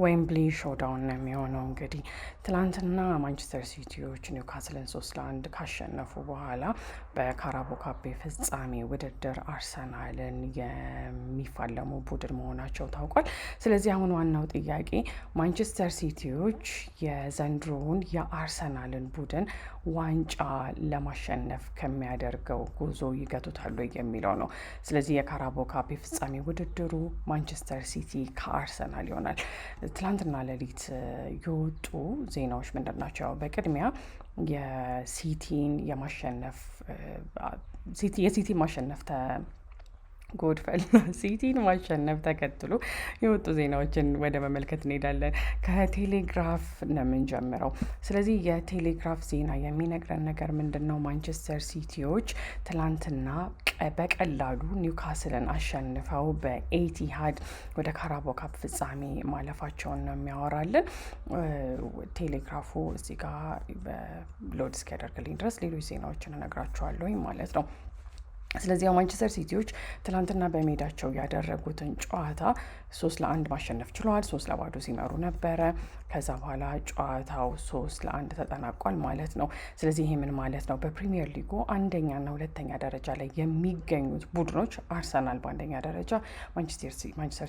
Wembley showdown ነው የሚሆነው። እንግዲህ ትላንትና ማንቸስተር ሲቲዎች ኒውካስልን 3-1 ካሸነፉ በኋላ በካራቦ ካፕ የፍጻሜ ውድድር አርሰናልን የሚፋለሙ ቡድን መሆናቸው ታውቋል። ስለዚህ አሁን ዋናው ጥያቄ ማንቸስተር ሲቲዎች የዘንድሮውን የአርሰናልን ቡድን ዋንጫ ለማሸነፍ ከሚያደርገው ጉዞ ይገቱታሉ የሚለው ነው። ስለዚህ የካራቦ ካፕ የፍጻሜ ውድድሩ ማንቸስተር ሲቲ ከአርሰናል ይሆናል። ትላንትና ሌሊት የወጡ ዜናዎች ምንድን ናቸው? በቅድሚያ የሲቲ ማሸነፍ ጎድፈል ሲቲን ማሸነፍ ተከትሎ የወጡ ዜናዎችን ወደ መመልከት እንሄዳለን። ከቴሌግራፍ ነው የምንጀምረው። ስለዚህ የቴሌግራፍ ዜና የሚነግረን ነገር ምንድን ነው? ማንቸስተር ሲቲዎች ትላንትና በቀላሉ ኒውካስልን አሸንፈው በኤቲሃድ ወደ ካራቦ ካፕ ፍጻሜ ማለፋቸውን ነው የሚያወራልን። ቴሌግራፉ እዚህ ጋር load እስኪያደርግልኝ ድረስ ሌሎች ዜናዎችን እነግራችኋለሁኝ ማለት ነው። ስለዚህ ያው ማንቸስተር ሲቲዎች ትላንትና በሜዳቸው ያደረጉትን ጨዋታ 3-1 ማሸነፍ ችለዋል። 3-0 ሲመሩ ነበረ። ከዛ በኋላ ጨዋታው 3-1 ተጠናቋል ማለት ነው። ስለዚህ ይሄ ምን ማለት ነው? በፕሪሚየር ሊጉ አንደኛና ሁለተኛ ደረጃ ላይ የሚገኙት ቡድኖች አርሰናል በአንደኛ ደረጃ፣ ማንቸስተር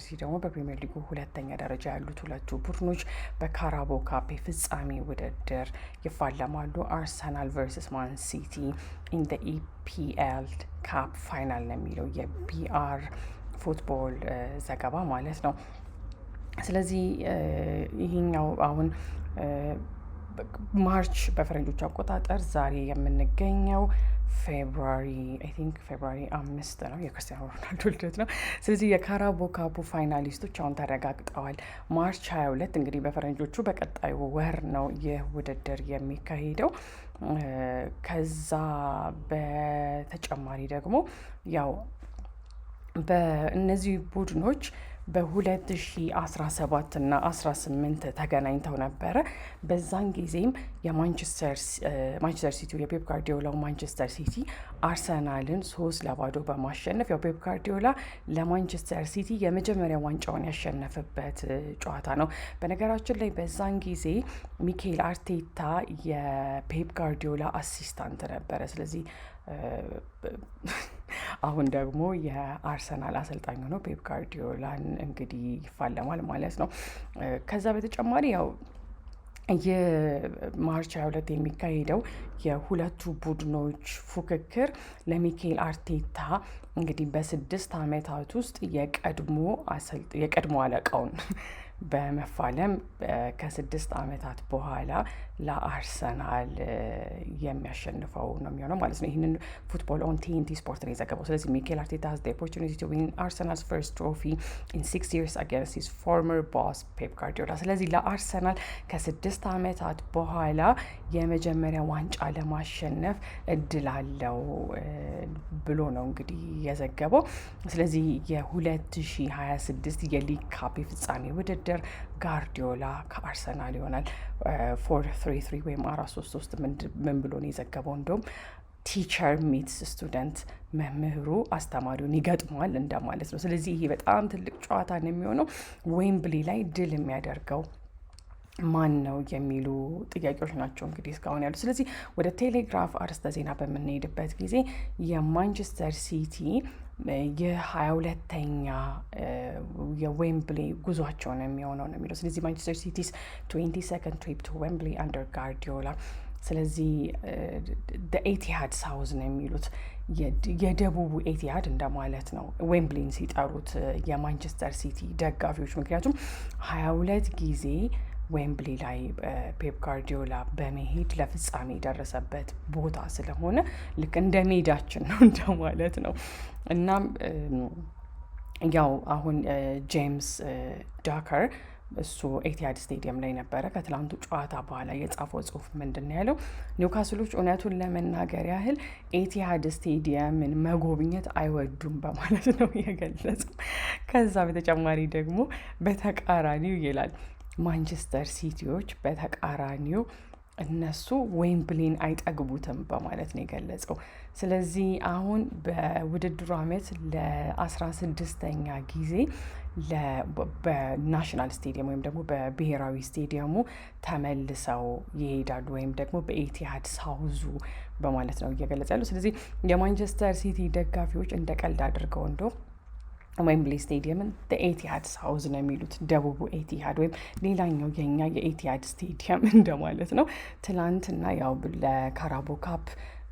ሲቲ ደግሞ በፕሪሚየር ሊጉ ሁለተኛ ደረጃ ያሉት ሁለቱ ቡድኖች በካራቦ ካፕ የፍጻሜ ውድድር ይፋለማሉ። Arsenal versus Man City in the EPL Cup final ነው የሚለው የቢአር ፉትቦል ዘገባ ማለት ነው። ስለዚህ ይሄኛው አሁን March በፈረንጆች አቆጣጠር ዛሬ የምንገኘው February፣ I think February 5 ነው፣ የክርስቲያኖ ሮናልዶ ልደት ነው። ስለዚህ የካራቦ ካፑ finalist ኦች አሁን ተረጋግጠዋል። March 22 እንግዲህ በፈረንጆቹ በቀጣዩ ወር ነው ይህ ውድድር የሚካሄደው። ከዛ በተጨማሪ ደግሞ ያው በእነዚህ ቡድኖች በ2017 እና 18 ተገናኝተው ነበረ። በዛን ጊዜም የማንቸስተር ሲቲ፣ የፔፕ ጋርዲዮላው ማንቸስተር ሲቲ አርሰናልን 3-0 በማሸነፍ፣ ያው ፔፕ ጋርዲዮላ ለማንቸስተር ሲቲ የመጀመሪያ ዋንጫውን ያሸነፈበት ጨዋታ ነው። በነገራችን ላይ በዛን ጊዜ ሚኬል አርቴታ የፔፕ ጋርዲዮላ assistant ነበረ። ስለዚህ አሁን ደግሞ የአርሰናል አሰልጣኝ ሆኖ ፔፕ ጋርዲዮላን እንግዲህ ይፋለማል ማለት ነው። ከዛ በተጨማሪ ያው የ March 22 የሚካሄደው የሁለቱ ቡድኖች ፉክክር ለሚኬል አርቴታ እንግዲህ በ6 ዓመታት ውስጥ የቀድሞ አለቃውን በመፋለም ከ6 ዓመታት በኋላ ለአርሰናል የሚያሸንፈው ነው የሚሆነው ማለት ነው። ይህንን Football on TNT Sport ነው የዘገበው። ስለዚህ Mikel Arteta has the opportunity to win Arsenal's first trophy in 6 years against his former boss Pep Guardiola። ስለዚህ ለአርሰናል ከ6 ዓመታት በኋላ የመጀመሪያ ዋንጫ ለማሸነፍ እድል አለው ብሎ ነው እንግዲህ የዘገበው። ስለዚህ የ2026 የሊግ ካፕ የፍጻሜ ውድድር ጋርዲዮላ ከአርሰናል ይሆናል። 4-3-3 ወይም 4-3-3 ምን ብሎ ነው የዘገበው? እንደውም teacher meets student፣ መምህሩ አስተማሪውን ይገጥመዋል እንደማለት ነው። ስለዚህ ይሄ በጣም ትልቅ ጨዋታ ነው የሚሆነው። ዌምብሊ ላይ ድል የሚያደርገው ማን ነው የሚሉ ጥያቄዎች ናቸው እንግዲህ እስካሁን ያሉ። ስለዚህ ወደ ቴሌግራፍ አርስተ ዜና በምንሄድበት ጊዜ የማንቸስተር ሲቲ የ22ኛ የዌምብሊ ጉዟቸው ነው የሚሆነው ነው የሚለው። ስለዚህ Manchester City's 22nd trip to Wembley under Guardiola። ስለዚህ Etihad South ነው የሚሉት፣ የደቡቡ ኤቲሃድ እንደማለት ነው ዌምብሊን ሲጠሩት የማንቸስተር ሲቲ ደጋፊዎች። ምክንያቱም 22 ጊዜ ዌምብሊ ላይ ፔፕ ጋርዲዮላ በመሄድ ለፍጻሜ የደረሰበት ቦታ ስለሆነ ልክ እንደ ሜዳችን ነው እንደማለት ነው። እናም ያው አሁን ጄምስ ዳከር እሱ ኤቲሃድ ስቴዲየም ላይ ነበረ። ከትላንቱ ጨዋታ በኋላ የጻፈው ጽሁፍ ምንድን ነው ያለው? ኒውካስሎች እውነቱን ለመናገር ያህል ኤቲሃድ ስቴዲየምን መጎብኘት አይወዱም በማለት ነው የገለጸው። ከዛ በተጨማሪ ደግሞ በተቃራኒው ይላል ማንቸስተር ሲቲዎች በተቃራኒው እነሱ ዌምብሊን አይጠግቡትም በማለት ነው የገለጸው። ስለዚህ አሁን በውድድሩ ዓመት ለ16ኛ ጊዜ በ national stadium ወይም ደግሞ በብሔራዊ ስቴዲየሙ ተመልሰው ይሄዳሉ ወይም ደግሞ በኤቲሃድ ሳውዙ በማለት ነው እየገለጸ ያለው። ስለዚህ የማንቸስተር ሲቲ ደጋፊዎች እንደ ቀልድ አድርገው እንደው ዌምብሊ ስቴዲየምን ኤቲሃድ South ነው የሚሉት፣ ደቡቡ ኤቲሃድ ወይም ሌላኛው የኛ የኤቲሃድ ስቴዲየም እንደማለት ነው። ትላንትና ያው ለካራቦ ካፕ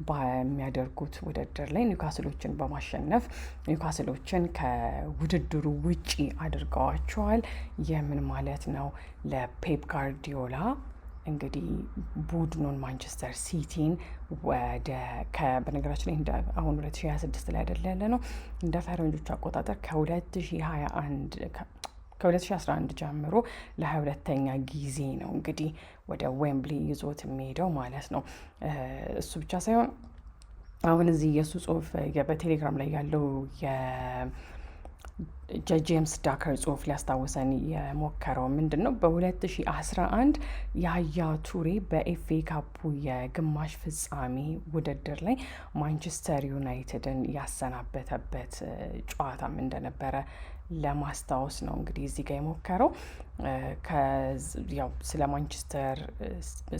በሚያደርጉት ውድድር ላይ ኒውካስሎችን በማሸነፍ ኒውካስሎችን ከውድድሩ ውጪ አድርገዋቸዋል። የምን ማለት ነው? ለፔፕ ጋርዲዮላ እንግዲህ ቡድኑን ማንቸስተር ሲቲን ወደ በነገራችን ላይ እንደ አሁን 2026 ላይ አይደለ ያለ ነው፣ እንደ ፈረንጆቹ አቆጣጠር ከ2021 ከ2011 ጀምሮ ለ22ኛ ጊዜ ነው እንግዲህ ወደ ዌምብሊ ይዞት የሚሄደው ማለት ነው። እሱ ብቻ ሳይሆን አሁን እዚህ የእሱ ጽሁፍ በቴሌግራም ላይ ያለው የጄምስ ዳከር ጽሁፍ ሊያስታውሰን የሞከረው ምንድን ነው? በ2011 ያያ ቱሬ በኤፍኤ ካፑ የግማሽ ፍጻሜ ውድድር ላይ ማንቸስተር ዩናይትድን ያሰናበተበት ጨዋታም እንደነበረ ለማስታወስ ነው እንግዲህ እዚህ ጋር የሞከረው። ያው ስለ ማንቸስተር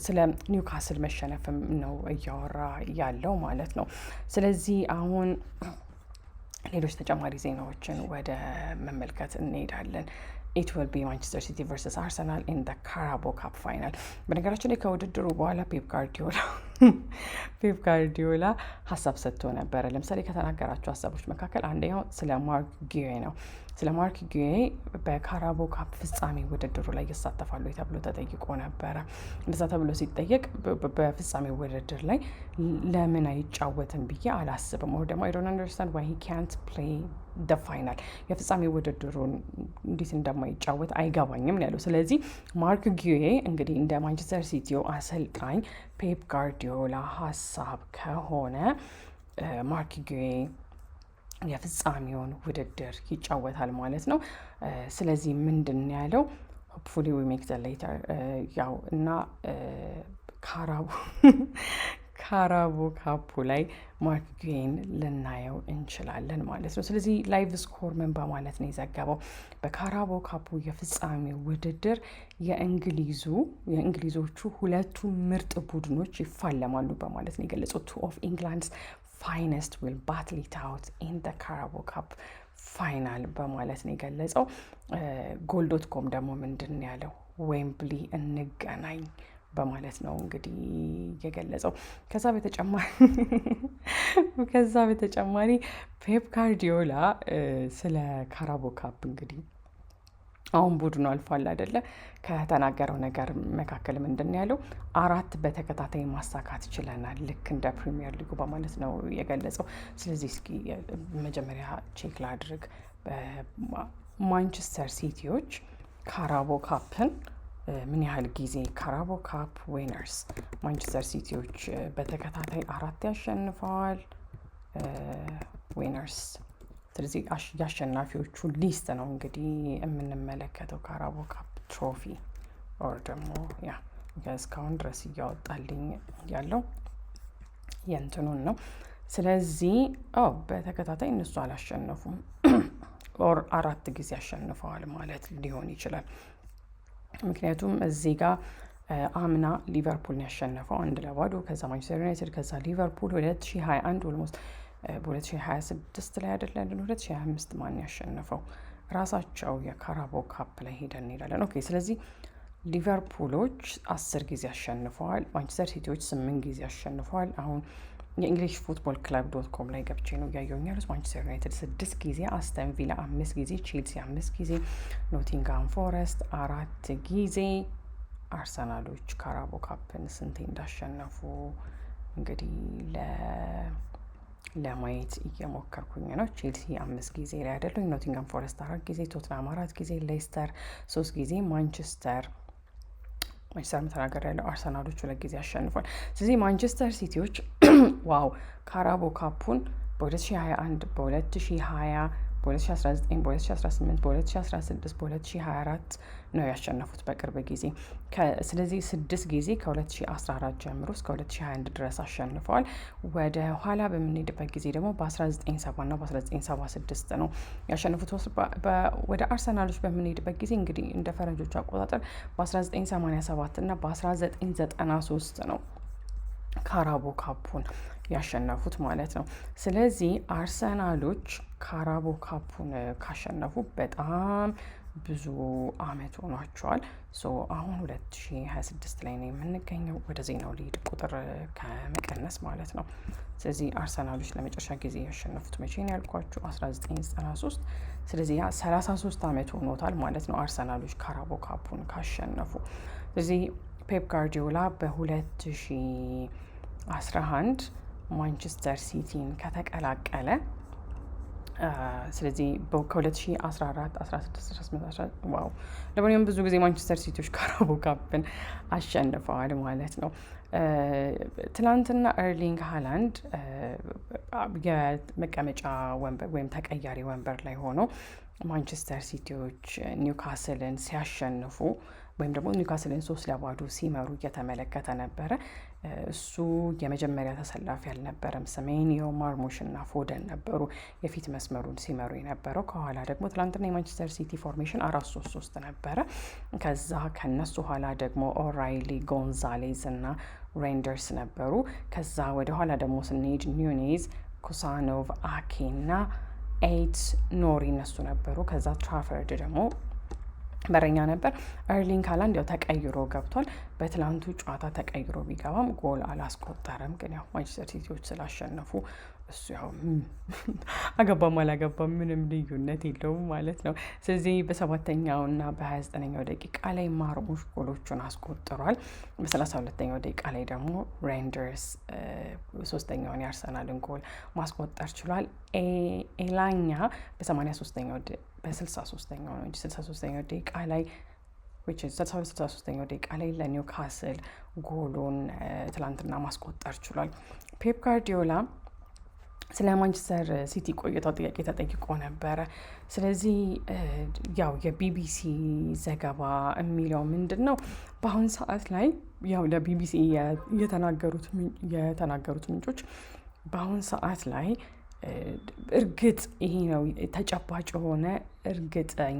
ስለ ኒውካስል መሸነፍም ነው እያወራ ያለው ማለት ነው። ስለዚህ አሁን ሌሎች ተጨማሪ ዜናዎችን ወደ መመልከት እንሄዳለን። It will be Manchester City versus Arsenal in the Carabao Cup final። በነገራችን ላይ ከውድድሩ በኋላ ፔፕ ጋርዲዮላ ሀሳብ ሰጥቶ ነበረ። ለምሳሌ ከተናገራቸው ሀሳቦች መካከል አንደኛው ስለ ማርክ ጉዌ ነው። ስለ ማርክ ጉዌ በካራቦ ካፕ ፍጻሜ ውድድሩ ላይ ይሳተፋሉ ተብሎ ተጠይቆ ነበረ። እንደዛ ተብሎ ሲጠየቅ በፍጻሜ ውድድር ላይ ለምን አይጫወትም ብዬ አላስብም። ወይ ደግሞ አይ ዶንት አንደርስታንድ ዋይ ሂ ካንት ፕሌይ ደ ፋይናል፣ የፍጻሜ ውድድሩን እንዴት እንደማይጫወት አይገባኝም ነው ያለው። ስለዚህ ማርክ ጉዌ እንግዲህ እንደ ማንቸስተር ሲቲው አሰልጣኝ ፔፕ ጋርዲዮላ ሀሳብ ከሆነ ማርክ ጉዌ የፍጻሜውን ውድድር ይጫወታል ማለት ነው። ስለዚህ ምንድን ነው ያለው? Hopefully we make the later ያው እና ካራቦ ካፑ ላይ ማርክ ጉዌን ልናየው እንችላለን ማለት ነው። ስለዚህ ላይቭ ስኮር ምን በማለት ነው የዘገበው? በካራቦ ካፑ የፍጻሜ ውድድር የእንግሊዞቹ ሁለቱ ምርጥ ቡድኖች ይፋለማሉ በማለት ነው የገለጸው። Two of England's finest will battle it out in the Carabao Cup final በማለት ነው የገለጸው። Goal.com ደግሞ ምንድን ያለው? ዌምብሊ እንገናኝ በማለት ነው እንግዲህ የገለጸው። ከዛ በተጨማሪ ፔፕ ጋርዲዮላ ስለ ካራቦ ካፕ እንግዲህ አሁን ቡድኑ አልፏል አይደለ? ከተናገረው ነገር መካከል ምንድን ነው ያለው? አራት በተከታታይ ማሳካት ችለናል ልክ እንደ ፕሪሚየር ሊጉ በማለት ነው የገለጸው። ስለዚህ እስኪ መጀመሪያ check ላድርግ። ማንቸስተር ሲቲዎች ካራቦ ካፕን ምን ያህል ጊዜ፣ ካራቦ ካፕ winners፣ ማንቸስተር ሲቲዎች በተከታታይ አራት ያሸንፈዋል winners። ስለዚህ የአሸናፊዎቹ list ነው እንግዲህ የምንመለከተው። ካራቦ ካፕ trophy or ደግሞ yeah እስካሁን ድረስ እያወጣልኝ ያለው የእንትኑን ነው። ስለዚህ በተከታታይ እነሱ አላሸነፉም or አራት ጊዜ አሸንፈዋል ማለት ሊሆን ይችላል። ምክንያቱም እዚህ ጋር አምና ሊቨርፑልን ያሸነፈው 1-0፣ ከዛ ማንቸስተር ዩናይትድ፣ ከዛ ሊቨርፑል 2021፣ almost በ2026 ላይ አይደለ? 2025 ማን ያሸነፈው? ራሳቸው የካራቦ ካፕ ላይ ሄደን እንሄዳለን። Okay፣ ስለዚህ ሊቨርፑሎች 10 ጊዜ አሸንፈዋል። ማንቸስተር ሲቲዎች ስምንት ጊዜ አሸንፈዋል። አሁን የ English football club dot com ላይ ገብቼ ነው እያየሁኝ ያሉት። ማንቸስተር ዩናይትድ ስድስት ጊዜ፣ አስተን ቪላ አምስት ጊዜ፣ ቼልሲ አምስት ጊዜ፣ ኖቲንግሃም ፎረስት አራት ጊዜ፣ አርሰናሎች ካራቦ ካፕን ስንቴ እንዳሸነፉ እንግዲህ ለማየት እየሞከርኩኝ ነው። ቼልሲ አምስት ጊዜ ላይ አይደሉኝ፣ ኖቲንግሃም ፎረስት አራት ጊዜ፣ ቶትናም አራት ጊዜ፣ ሌስተር ሶስት ጊዜ፣ ማንቸስተር ተናገር ያለው አርሰናሎች ሁለት ጊዜ አሸንፏል። ስለዚህ ማንቸስተር ሲቲዎች wow ካራቦ ካፑን በ2021፣ በ2020፣ በ2019፣ በ2018፣ በ2016፣ በ2024 ነው ያሸነፉት በቅርብ ጊዜ። ስለዚህ ስድስት ጊዜ ከ2014 ጀምሮ እስከ 2021 ድረስ አሸንፈዋል። ወደ ኋላ በምንሄድበት ጊዜ ደግሞ በ1970 እና በ1976 ነው ያሸነፉት። ወደ አርሰናሎች በምንሄድበት ጊዜ እንግዲህ እንደ ፈረንጆቹ አቆጣጠር በ1987 እና በ1993 ነው Carabao Cup ኡን ያሸነፉት ማለት ነው። ስለዚህ አርሰናሎች Carabao Cup ኡን ካሸነፉ በጣም ብዙ አመት ሆኗቸዋል። So አሁን 2026 ላይ ነው የምንገኘው። ወደ ዜናው ሊድ ቁጥር ከመቀነስ ማለት ነው። ስለዚህ አርሰናሎች ለመጨረሻ ጊዜ ያሸነፉት መቼ ነው ያልኳችሁ? 1993። ስለዚህ ያ 33 አመት ሆኖታል ማለት ነው አርሰናሎች Carabao Cup ኡን ካሸነፉ። ስለዚህ ፔፕ ጋርዲዮላ በ2011 ማንቸስተር ሲቲን ከተቀላቀለ፣ ስለዚህ ከ2014፣ 16፣ 18፣ wow፣ ለማንኛውም ብዙ ጊዜ ማንቸስተር ሲቲዎች Carabao Cup ን አሸንፈዋል ማለት ነው። ትናንትና ኤርሊንግ ሃላንድ የመቀመጫ ወንበር ወይም ተቀያሪ ወንበር ላይ ሆኖ ማንቸስተር ሲቲዎች ኒውካስልን ሲያሸንፉ ወይም ደግሞ ኒውካስልን 3-0 ሲመሩ እየተመለከተ ነበረ። እሱ የመጀመሪያ ተሰላፊ አልነበረም። ሰሜንዮ፣ ማርሙሽ እና ፎደን ነበሩ የፊት መስመሩን ሲመሩ የነበረው። ከኋላ ደግሞ ትላንትና የማንቸስተር ሲቲ formation 4-3-3 ነበረ። ከዛ ከነሱ ኋላ ደግሞ ኦራይሊ፣ ጎንዛሌዝ እና ሬንደርስ ነበሩ። ከዛ ወደ ኋላ ደግሞ ስንሄድ ኑኔዝ፣ ኩሳኖቭ፣ አኬ እና ኤይት ኖሪ እነሱ ነበሩ። ከዛ ትራፈርድ ደግሞ በረኛ ነበር። ኤርሊንግ ሃላንድ ያው ተቀይሮ ገብቷል። በትላንቱ ጨዋታ ተቀይሮ ቢገባም ጎል አላስቆጠረም። ግን ያው ማንቸስተር ሲቲዎች ስላሸነፉ እሱ ያው አገባም አላገባም ምንም ልዩነት የለውም ማለት ነው። ስለዚህ በሰባተኛው እና በ29ኛው ደቂቃ ላይ ማርሙሽ ጎሎቹን አስቆጥሯል። በ32ኛው ደቂቃ ላይ ደግሞ ሬንደርስ ሶስተኛውን የአርሰናልን ጎል ማስቆጠር ችሏል። ኤላኛ በ83ኛው፣ በ63ኛው ነው እንጂ፣ 63ኛው ደቂቃ ላይ፣ 63ኛው ደቂቃ ላይ ለኒውካስል ጎሉን ትላንትና ማስቆጠር ችሏል። ፔፕ ጋርዲዮላ ስለ ማንቸስተር ሲቲ ቆይታው ጥያቄ ተጠይቆ ነበረ። ስለዚህ ያው የቢቢሲ ዘገባ የሚለው ምንድን ነው? በአሁን ሰዓት ላይ ያው ለቢቢሲ የተናገሩት ምንጮች በአሁን ሰዓት ላይ እርግጥ ይሄ ነው ተጨባጭ የሆነ እርግጠኝ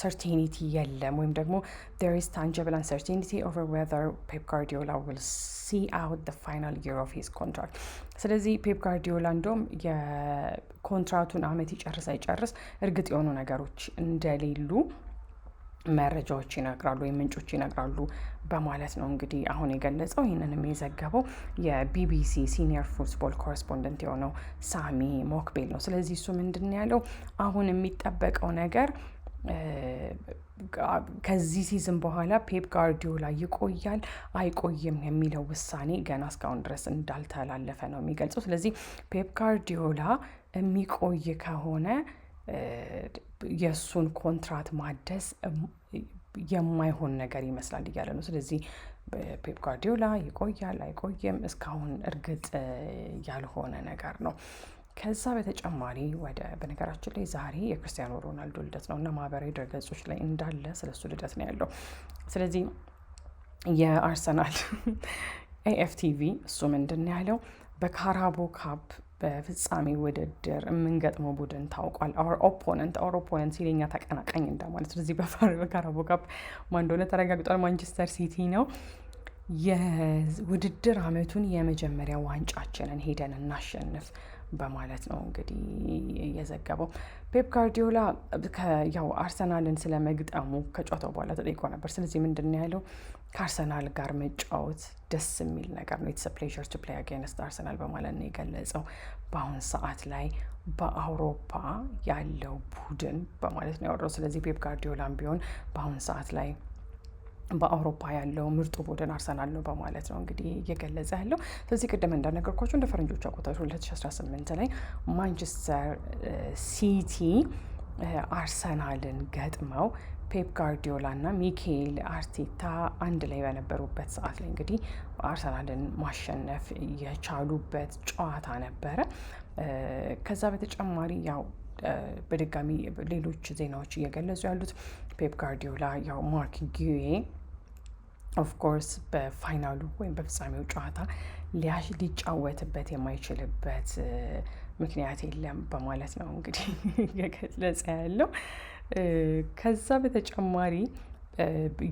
certainty የለም ወይም ደግሞ there is tangible uncertainty over whether Pep Guardiola will see out the final year of his contract። ስለዚህ ፔፕ ጋርዲዮላ እንደውም የኮንትራቱን አመት ይጨርስ አይጨርስ እርግጥ የሆኑ ነገሮች እንደሌሉ መረጃዎች ይነግራሉ ወይም ምንጮች ይነግራሉ በማለት ነው እንግዲህ አሁን የገለጸው። ይህንንም የዘገበው የቢቢሲ senior football correspondent የሆነው ሳሚ ሞክቤል ነው። ስለዚህ እሱ ምንድን ነው ያለው? አሁን የሚጠበቀው ነገር ከዚህ season በኋላ ፔፕ ጋርዲዮላ ይቆያል አይቆይም የሚለው ውሳኔ ገና እስካሁን ድረስ እንዳልተላለፈ ነው የሚገልጸው። ስለዚህ ፔፕ ጋርዲዮላ የሚቆይ ከሆነ የእሱን ኮንትራት ማደስ የማይሆን ነገር ይመስላል እያለ ነው። ስለዚህ ፔፕ ጋርዲዮላ ይቆያል አይቆይም እስካሁን እርግጥ ያልሆነ ነገር ነው። ከዛ በተጨማሪ ወደ በነገራችን ላይ ዛሬ የክርስቲያኖ ሮናልዶ ልደት ነው እና ማህበራዊ ድረገጾች ላይ እንዳለ ስለሱ ልደት ነው ያለው። ስለዚህ የአርሰናል AFTV እሱ ምንድን ነው ያለው? በ Carabao Cup በፍጻሜ ውድድር የምንገጥመው ቡድን ታውቋል። Our opponent፣ our opponent ሲል የኛ ተቀናቃኝ እንደማለት። ስለዚህ በ Carabao Cup ማን እንደሆነ ተረጋግጧል። ማንቸስተር ሲቲ ነው። የውድድር አመቱን የመጀመሪያ ዋንጫችንን ሄደን እናሸንፍ በማለት ነው እንግዲህ የዘገበው። ፔፕ ጋርዲዮላ ያው አርሰናልን ስለመግጠሙ ከጨዋታው በኋላ ተጠይቆ ነበር። ስለዚህ ምንድን ነው ያለው? ከአርሰናል ጋር መጫወት ደስ የሚል ነገር ነው። "It's a pleasure to play against Arsenal" በማለት ነው የገለጸው። በአሁን ሰዓት ላይ በአውሮፓ ያለው ቡድን በማለት ነው ያወራው። ስለዚህ ፔፕ ጋርዲዮላም ቢሆን በአሁን ሰዓት ላይ በአውሮፓ ያለው ምርጡ ቡድን አርሰናል ነው በማለት ነው እንግዲህ እየገለጸ ያለው። ስለዚህ ቅድም እንደነገርኳቸው እንደ ፈረንጆቹ አቆጣጠር 2018 ላይ ማንቸስተር ሲቲ አርሰናልን ገጥመው ፔፕ ጋርዲዮላ እና ሚኬል አርቴታ አንድ ላይ በነበሩበት ሰዓት ላይ እንግዲህ አርሰናልን ማሸነፍ የቻሉበት ጨዋታ ነበረ። ከዛ በተጨማሪ ያው በድጋሚ ሌሎች ዜናዎች እየገለጹ ያሉት ፔፕ ጋርዲዮላ ያው ማርክ ጉዬ of course በ final ኡ ወይም በፍጻሜው ጨዋታ ሊጫወትበት የማይችልበት ምክንያት የለም በማለት ነው እንግዲህ እየገለጸ ያለው። ከዛ በተጨማሪ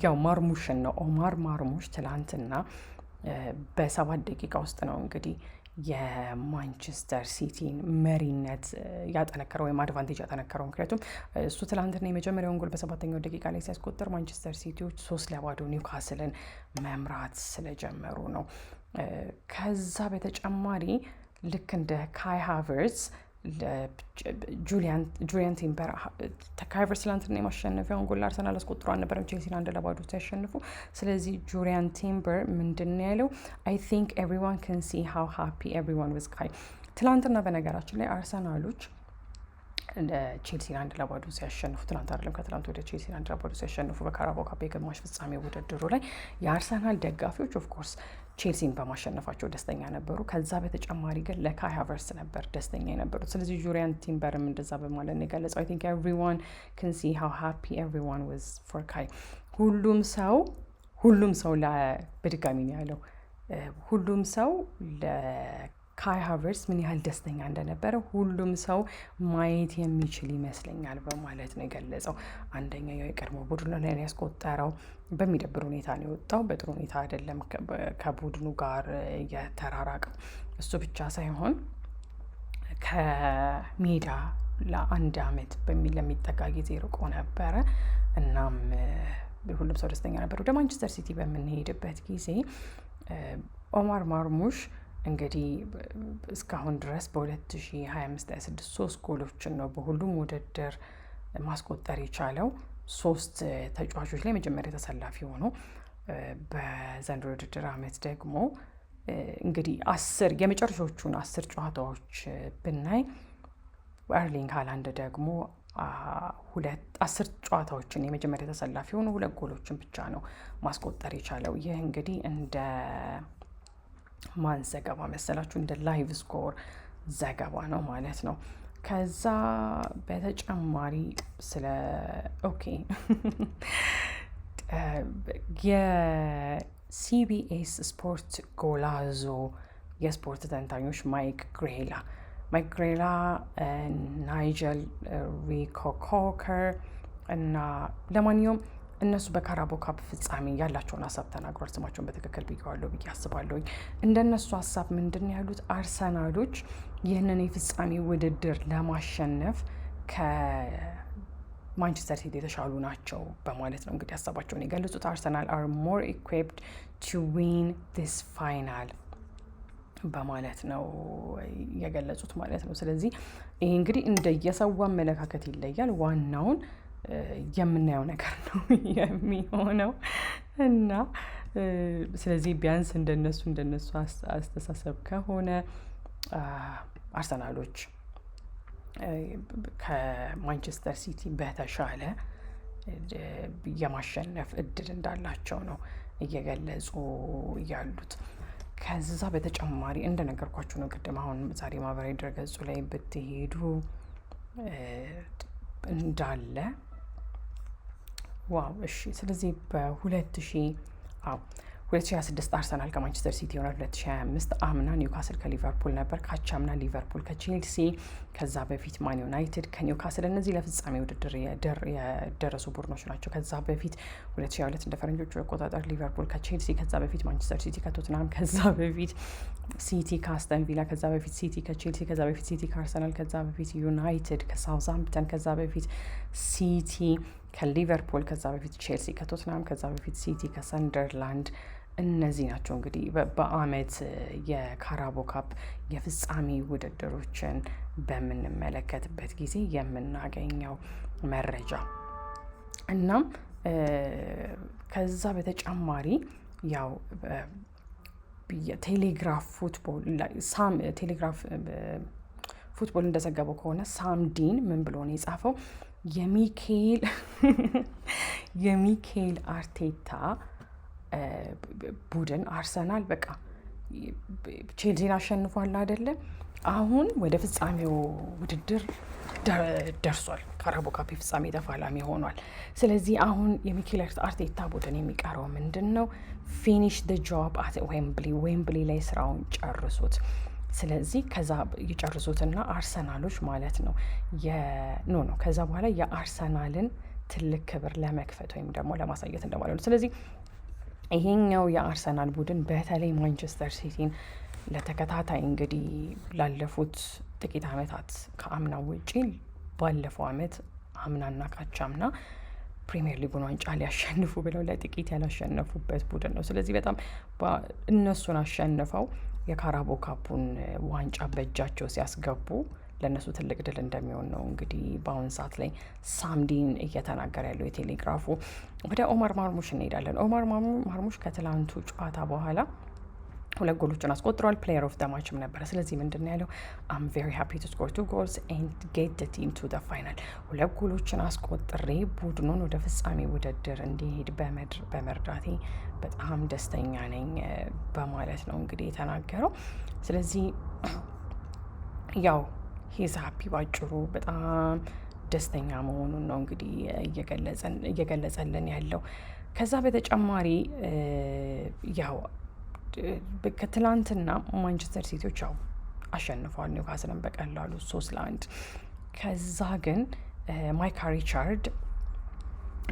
ያው ማርሙሽን ነው፣ ኦማር ማርሙሽ ትላንትና በ7 ደቂቃ ውስጥ ነው እንግዲህ የማንቸስተር ሲቲን መሪነት ያጠነከረው ወይም advantage ያጠነከረው። ምክንያቱም እሱ ትላንትና የመጀመሪያውን ጎል በሰባተኛው ደቂቃ ላይ ሲያስቆጥር ማንቸስተር ሲቲዎች 3-0 ኒውካስልን መምራት ስለጀመሩ ነው። ከዛ በተጨማሪ ልክ እንደ ካይ ሃቨርትዝ፣ ጁሊያን ቲምበር፣ ካይ ሃቨርትዝ ትላንትና የማሸነፊያውን ጎል አርሰናል አስቆጥሮ አልነበረም ቼልሲን 1-0 ሲያሸንፉ። ስለዚህ ጁሊያን ቲምበር ምንድን ነው ያለው? "I think everyone can see how happy everyone was ካይ።" ትላንትና በነገራችን ላይ አርሰናሎች ቼልሲን 1-0 ሲያሸንፉ፣ ትናንት አይደለም ከትላንት ወደ ቼልሲን 1-0 ሲያሸንፉ በካራባኦ ካፕ የግማሽ ፍጻሜ ውድድሩ ላይ የአርሰናል ደጋፊዎች of course ቼልሲን በማሸነፋቸው ደስተኛ ነበሩ። ከዛ በተጨማሪ ግን ለካይ ሃቨርትዝ ነበር ደስተኛ የነበሩት። ስለዚህ ጁሪያን ቲምበርም እንደዛ በማለት ነው የገለጸው። "I think everyone can see how happy everyone was for ካይ።" ሁሉም ሰው በድጋሚ ነው ያለው፣ ሁሉም ሰው ለካይ ሃቨርትዝ ምን ያህል ደስተኛ እንደነበረ ሁሉም ሰው ማየት የሚችል ይመስለኛል በማለት ነው የገለጸው። አንደኛው የቀድሞ ቡድኑ ላይ ያስቆጠረው፣ በሚደብር ሁኔታ ነው የወጣው። በጥሩ ሁኔታ አይደለም ከቡድኑ ጋር የተራራቀው። እሱ ብቻ ሳይሆን ከሜዳ ለአንድ አመት በሚል ለሚጠጋ ጊዜ ርቆ ነበረ። እናም ሁሉም ሰው ደስተኛ ነበር። ወደ ማንቸስተር ሲቲ በምንሄድበት ጊዜ ኦማር ማርሙሽ እንግዲህ እስካሁን ድረስ በ2025 26 ሶስት ጎሎችን ነው በሁሉም ውድድር ማስቆጠር የቻለው። ሶስት ተጫዋቾች ላይ መጀመሪያ ተሰላፊ ሆኖ በዘንድሮ የውድድር አመት ደግሞ እንግዲህ 10 የመጨረሻዎቹን 10 ጨዋታዎች ብናይ ኤርሊንግ ሃላንድ ደግሞ ሁለት 10 ጨዋታዎችን የመጀመሪያ ተሰላፊ ሆኖ ሁለት ጎሎችን ብቻ ነው ማስቆጠር የቻለው። ይህ እንግዲህ እንደ ማን ዘገባ መሰላችሁ? እንደ Live Score ዘገባ ነው ማለት ነው። ከዛ በተጨማሪ ስለ okay የሲቢኤስ ስፖርት ጎላዞ የስፖርት ተንታኞች ማይክ ግሬላ፣ ናይጀል ሪኮኮከር እና ለማንኛውም እነሱ በካራቦ ካፕ ፍጻሜ ያላቸውን ሀሳብ ተናግሯል። ስማቸውን በትክክል ብዬዋለሁ ብዬ አስባለሁኝ። እንደነሱ ሀሳብ ምንድን ነው ያሉት? አርሰናሎች ይህንን የፍጻሜ ውድድር ለማሸነፍ ከማንቸስተር ሲቲ የተሻሉ ናቸው በማለት ነው እንግዲህ ሀሳባቸውን የገለጹት። "Arsenal are more equipped to win this final" በማለት ነው የገለጹት ማለት ነው። ስለዚህ ይሄ እንግዲህ እንደየሰው አመለካከት ይለያል። ዋናውን የምናየው ነገር ነው የሚሆነው እና ስለዚህ ቢያንስ እንደነሱ አስተሳሰብ ከሆነ አርሰናሎች ከማንቸስተር ሲቲ በተሻለ የማሸነፍ እድል እንዳላቸው ነው እየገለጹ ያሉት። ከዛ በተጨማሪ እንደነገርኳችሁ ነው ቅድም፣ አሁን ዛሬ ማህበራዊ ድረገጹ ላይ ብትሄዱ እንዳለ wow። እሺ፣ ስለዚህ በሁለት ሺ አዎ 2026 አርሰናል ከማንቸስተር ሲቲ ይሆናል። 2025 አምና ኒውካስል ከሊቨርፑል ነበር። ካቻምና ሊቨርፑል ከቼልሲ፣ ከዛ በፊት ማን ዩናይትድ ከኒውካስል። እነዚህ ለፍጻሜ ውድድር የደረሱ ቡድኖች ናቸው። ከዛ በፊት 2022 እንደ ፈረንጆቹ አቆጣጠር ሊቨርፑል ከቼልሲ፣ ከዛ በፊት ማንቸስተር ሲቲ ከቶትናም፣ ከዛ በፊት ሲቲ ከአስተን ቪላ፣ ከዛ በፊት ሲቲ ከቼልሲ፣ ከዛ በፊት ሲቲ ከአርሰናል፣ ከዛ በፊት ዩናይትድ ከሳውዝሃምፕተን፣ ከዛ በፊት ሲቲ ከሊቨርፑል፣ ከዛ በፊት ቼልሲ ከቶትናም፣ ከዛ በፊት ሲቲ ከሰንደርላንድ። እነዚህ ናቸው እንግዲህ በአመት የካራቦ ካፕ የፍጻሜ ውድድሮችን በምንመለከትበት ጊዜ የምናገኘው መረጃ። እናም ከዛ በተጨማሪ ያው ቴሌግራፍ ፉትቦል ሳም ቴሌግራፍ ፉትቦል እንደዘገበው ከሆነ ሳም ዲን ምን ብሎ ነው የጻፈው? የሚኬል የሚኬል አርቴታ ቡድን አርሰናል በቃ ቼልሲን አሸንፏል አይደለም? አሁን ወደ ፍጻሜው ውድድር ደርሷል። ካራቦ ካፕ የፍጻሜ ተፋላሚ ሆኗል። ስለዚህ አሁን የሚኬል አርቴታ ቡድን የሚቀረው ምንድን ነው? Finish the job at Wembley፣ ዌምብሊ ላይ ስራውን ጨርሱት። ስለዚህ ከዛ ይጨርሱትና አርሰናሎች ማለት ነው no no ከዛ በኋላ የአርሰናልን ትልቅ ክብር ለመክፈት ወይም ደግሞ ለማሳየት እንደማለት ነው። ስለዚህ ይሄኛው የአርሰናል ቡድን በተለይ ማንቸስተር ሲቲን ለተከታታይ እንግዲህ ላለፉት ጥቂት ዓመታት፣ ከአምናው ውጪ ባለፈው ዓመት፣ አምናና ካቻምና ፕሪሚየር ሊጉን ዋንጫ ሊያሸንፉ ብለው ለጥቂት ያላሸነፉበት ቡድን ነው። ስለዚህ በጣም እነሱን አሸንፈው የካራቦ ካፑን ዋንጫ በእጃቸው ሲያስገቡ ለእነሱ ትልቅ ድል እንደሚሆን ነው እንግዲህ በአሁን ሰዓት ላይ ሳም ዲን እየተናገረ ያለው የቴሌግራፉ። ወደ ኦማር ማርሙሽ እንሄዳለን። ኦማር ማርሙሽ ከትላንቱ ጨዋታ በኋላ ሁለት ጎሎችን አስቆጥሯል። Player of the match ም ነበረ። ስለዚህ ምንድን ነው ያለው? "I'm very happy to score two goals and get the team to the final።" ሁለት ጎሎችን አስቆጥሬ ቡድኑን ወደ ፍጻሜ ውድድር እንዲሄድ በመርዳቴ በጣም ደስተኛ ነኝ በማለት ነው እንግዲህ የተናገረው። ስለዚህ ያው he's happy፣ ባጭሩ በጣም ደስተኛ መሆኑን ነው እንግዲህ እየገለጸልን ያለው። ከዛ በተጨማሪ ያው ከትላንትና ማንቸስተር ሲቲዎች ያው አሸንፈዋል ኒውካስልን በቀላሉ 3-1። ከዛ ግን ማይካ ሪቻርድ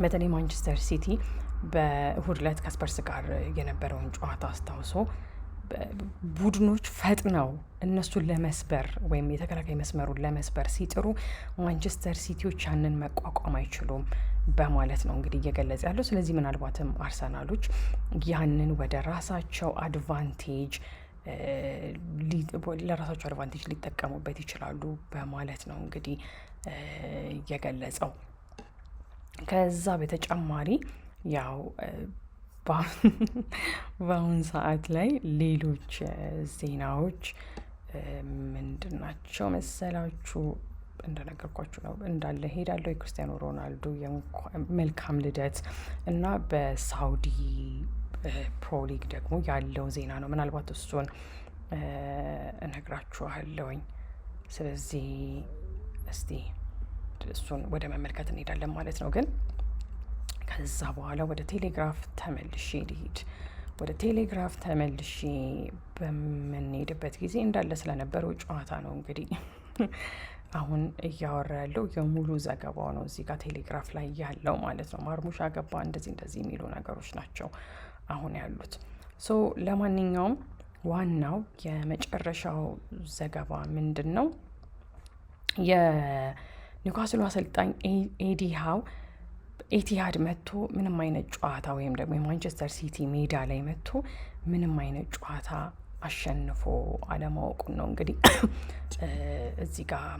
በተለይ ማንቸስተር ሲቲ በእሁድ ዕለት ከስፐርስ ጋር የነበረውን ጨዋታ አስታውሶ ቡድኖች ፈጥነው እነሱን ለመስበር ወይም የተከላካይ መስመሩን ለመስበር ሲጥሩ ማንቸስተር ሲቲዎች ያንን መቋቋም አይችሉም በማለት ነው እንግዲህ እየገለጸ ያለው። ስለዚህ ምናልባትም አርሰናሎች ያንን ወደ ራሳቸው advantage ለራሳቸው advantage ሊጠቀሙበት ይችላሉ በማለት ነው እንግዲህ የገለጸው። ከዛ በተጨማሪ ያው በአሁን ሰዓት ላይ ሌሎች ዜናዎች ምንድን ናቸው መሰላችሁ? እንደነገርኳችሁ ነው፣ እንዳለ ሄዳለሁ። የክርስቲያኖ ሮናልዶ መልካም ልደት እና በሳውዲ ፕሮ ሊግ ደግሞ ያለው ዜና ነው። ምናልባት እሱን እነግራችኋለሁኝ። ስለዚህ እስቲ እሱን ወደ መመልከት እንሄዳለን ማለት ነው። ግን ከዛ በኋላ ወደ ቴሌግራፍ ተመልሼ ልሂድ። ወደ ቴሌግራፍ ተመልሼ በምንሄድበት ጊዜ እንዳለ ስለነበረው ጨዋታ ነው እንግዲህ አሁን እያወራ ያለው፣ የሙሉ ዘገባው ነው እዚህ ጋር ቴሌግራፍ ላይ ያለው ማለት ነው። ማርሙሽ አገባ፣ እንደዚህ እንደዚህ የሚሉ ነገሮች ናቸው አሁን ያሉት። So ለማንኛውም ዋናው የመጨረሻው ዘገባ ምንድን ነው? የኒውካስሉ አሰልጣኝ ኤዲ ሃው ኤቲሃድ መጥቶ ምንም አይነት ጨዋታ ወይም ደግሞ የማንቸስተር ሲቲ ሜዳ ላይ መጥቶ ምንም አይነት ጨዋታ አሸንፎ አለማወቁን ነው እንግዲህ እዚህ ጋር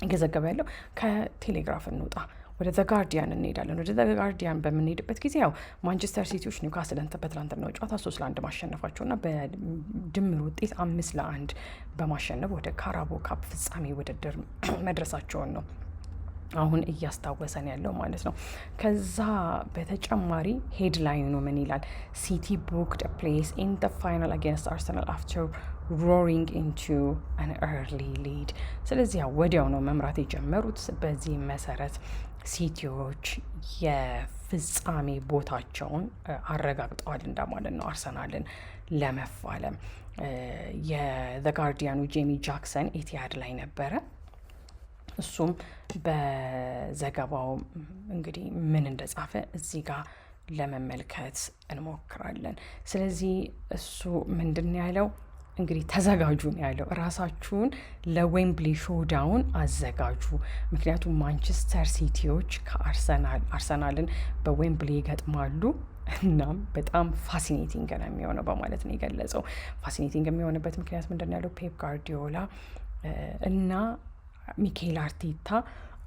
እየዘገበ ያለው። ከቴሌግራፍ እንውጣ፣ ወደ ዘ ጋርዲያን እንሄዳለን። ወደ ዘ ጋርዲያን በምንሄድበት ጊዜ ያው ማንቸስተር ሲቲዎች ኒውካስልን በትላንትናው ጨዋታ 3-1 ማሸነፋቸውና በድምር ውጤት 5-1 በማሸነፍ ወደ ካራቦ ካፕ ፍጻሜ ውድድር መድረሳቸውን ነው አሁን እያስታወሰን ያለው ማለት ነው። ከዛ በተጨማሪ headline ኑ ምን ይላል? "City booked place in the final against Arsenal after roaring into an early lead።" ስለዚህ ያው ወዲያው ነው መምራት የጀመሩት። በዚህ መሰረት ሲቲዎች የፍጻሜ ቦታቸውን አረጋግጠዋል እንደማለት ነው አርሰናልን ለመፋለም። የዘ ጋርዲያኑ ጄሚ ጃክሰን ኤቲሃድ ላይ ነበረ። እሱም በዘገባው እንግዲህ ምን እንደጻፈ እዚህ ጋር ለመመልከት እንሞክራለን። ስለዚህ እሱ ምንድን ያለው? እንግዲህ ተዘጋጁ ነው ያለው። ራሳችሁን ለዌምብሊ showdown አዘጋጁ። ምክንያቱም ማንቸስተር ሲቲዎች ከአርሰናል አርሰናልን በዌምብሊ ይገጥማሉ። እናም በጣም fascinating ነው የሚሆነው በማለት ነው የገለጸው። Fascinating የሚሆንበት ምክንያት ምንድን ነው ያለው? ፔፕ ጋርዲዮላ እና ሚኬል አርቴታ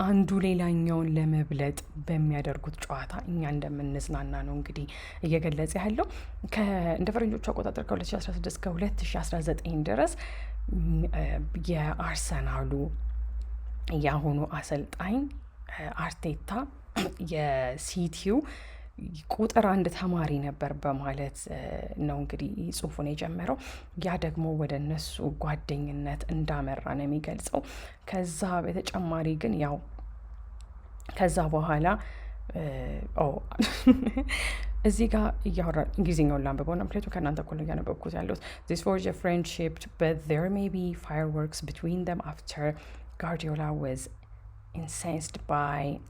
አንዱ ሌላኛውን ለመብለጥ በሚያደርጉት ጨዋታ እኛ እንደምንዝናና ነው እንግዲህ እየገለጸ ያለው። እንደ ፈረንጆቹ አቆጣጠር ከ2016 ከ2019 ድረስ የአርሰናሉ የአሁኑ አሰልጣኝ አርቴታ የሲቲው ቁጥር አንድ ተማሪ ነበር በማለት ነው እንግዲህ ጽሁፉን የጀመረው። ያ ደግሞ ወደ እነሱ ጓደኝነት እንዳመራ ነው የሚገልጸው። ከዛ በተጨማሪ ግን ያው ከዛ በኋላ እዚህ ጋር እያወራ እንግሊዝኛውን ላንብበው ና ምክንያቱም ከእናንተ እኩል ነው እያነበብኩት ያለሁት። "This forged a friendship, but there may be fireworks between them after Guardiola was incensed by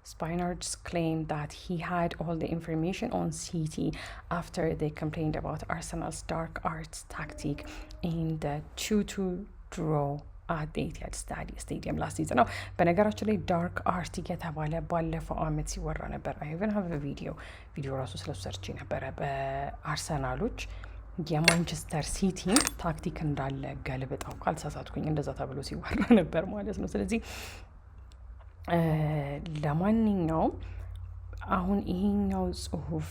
Spinard's claim that he had all the information on City after they complained about Arsenal's dark arts tactic in the 2-2 draw at the Etihad Stadium last season" ነው። በነገራችን ላይ dark art እየተባለ ባለፈው አመት ሲወራ ነበር። I even have ቪዲዮ ራሱ ስለሱ ሰርቼ ነበረ። በአርሰናሎች የማንቸስተር ሲቲ ታክቲክ እንዳለ ገልብጠው፣ ካልተሳሳትኩኝ እንደዛ ተብሎ ሲወራ ነበር ማለት ነው። ስለዚህ ለማንኛውም አሁን ይሄኛው ጽሁፍ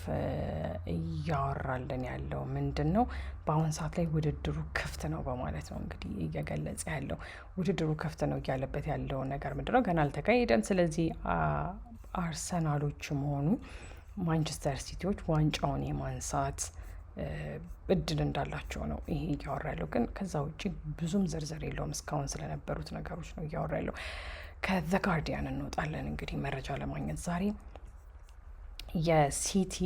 እያወራልን ያለው ምንድን ነው? በአሁን ሰዓት ላይ ውድድሩ ክፍት ነው በማለት ነው እንግዲህ እየገለጸ ያለው። ውድድሩ ክፍት ነው እያለበት ያለው ነገር ምንድን ነው? ገና አልተካሄደም። ስለዚህ አርሰናሎችም ሆኑ ማንቸስተር ሲቲዎች ዋንጫውን የማንሳት እድል እንዳላቸው ነው ይሄ እያወራ ያለው። ግን ከዛ ውጭ ብዙም ዝርዝር የለውም። እስካሁን ስለነበሩት ነገሮች ነው እያወራ ያለው። ከ The Guardian እንወጣለን እንግዲህ መረጃ ለማግኘት። ዛሬ የሲቲ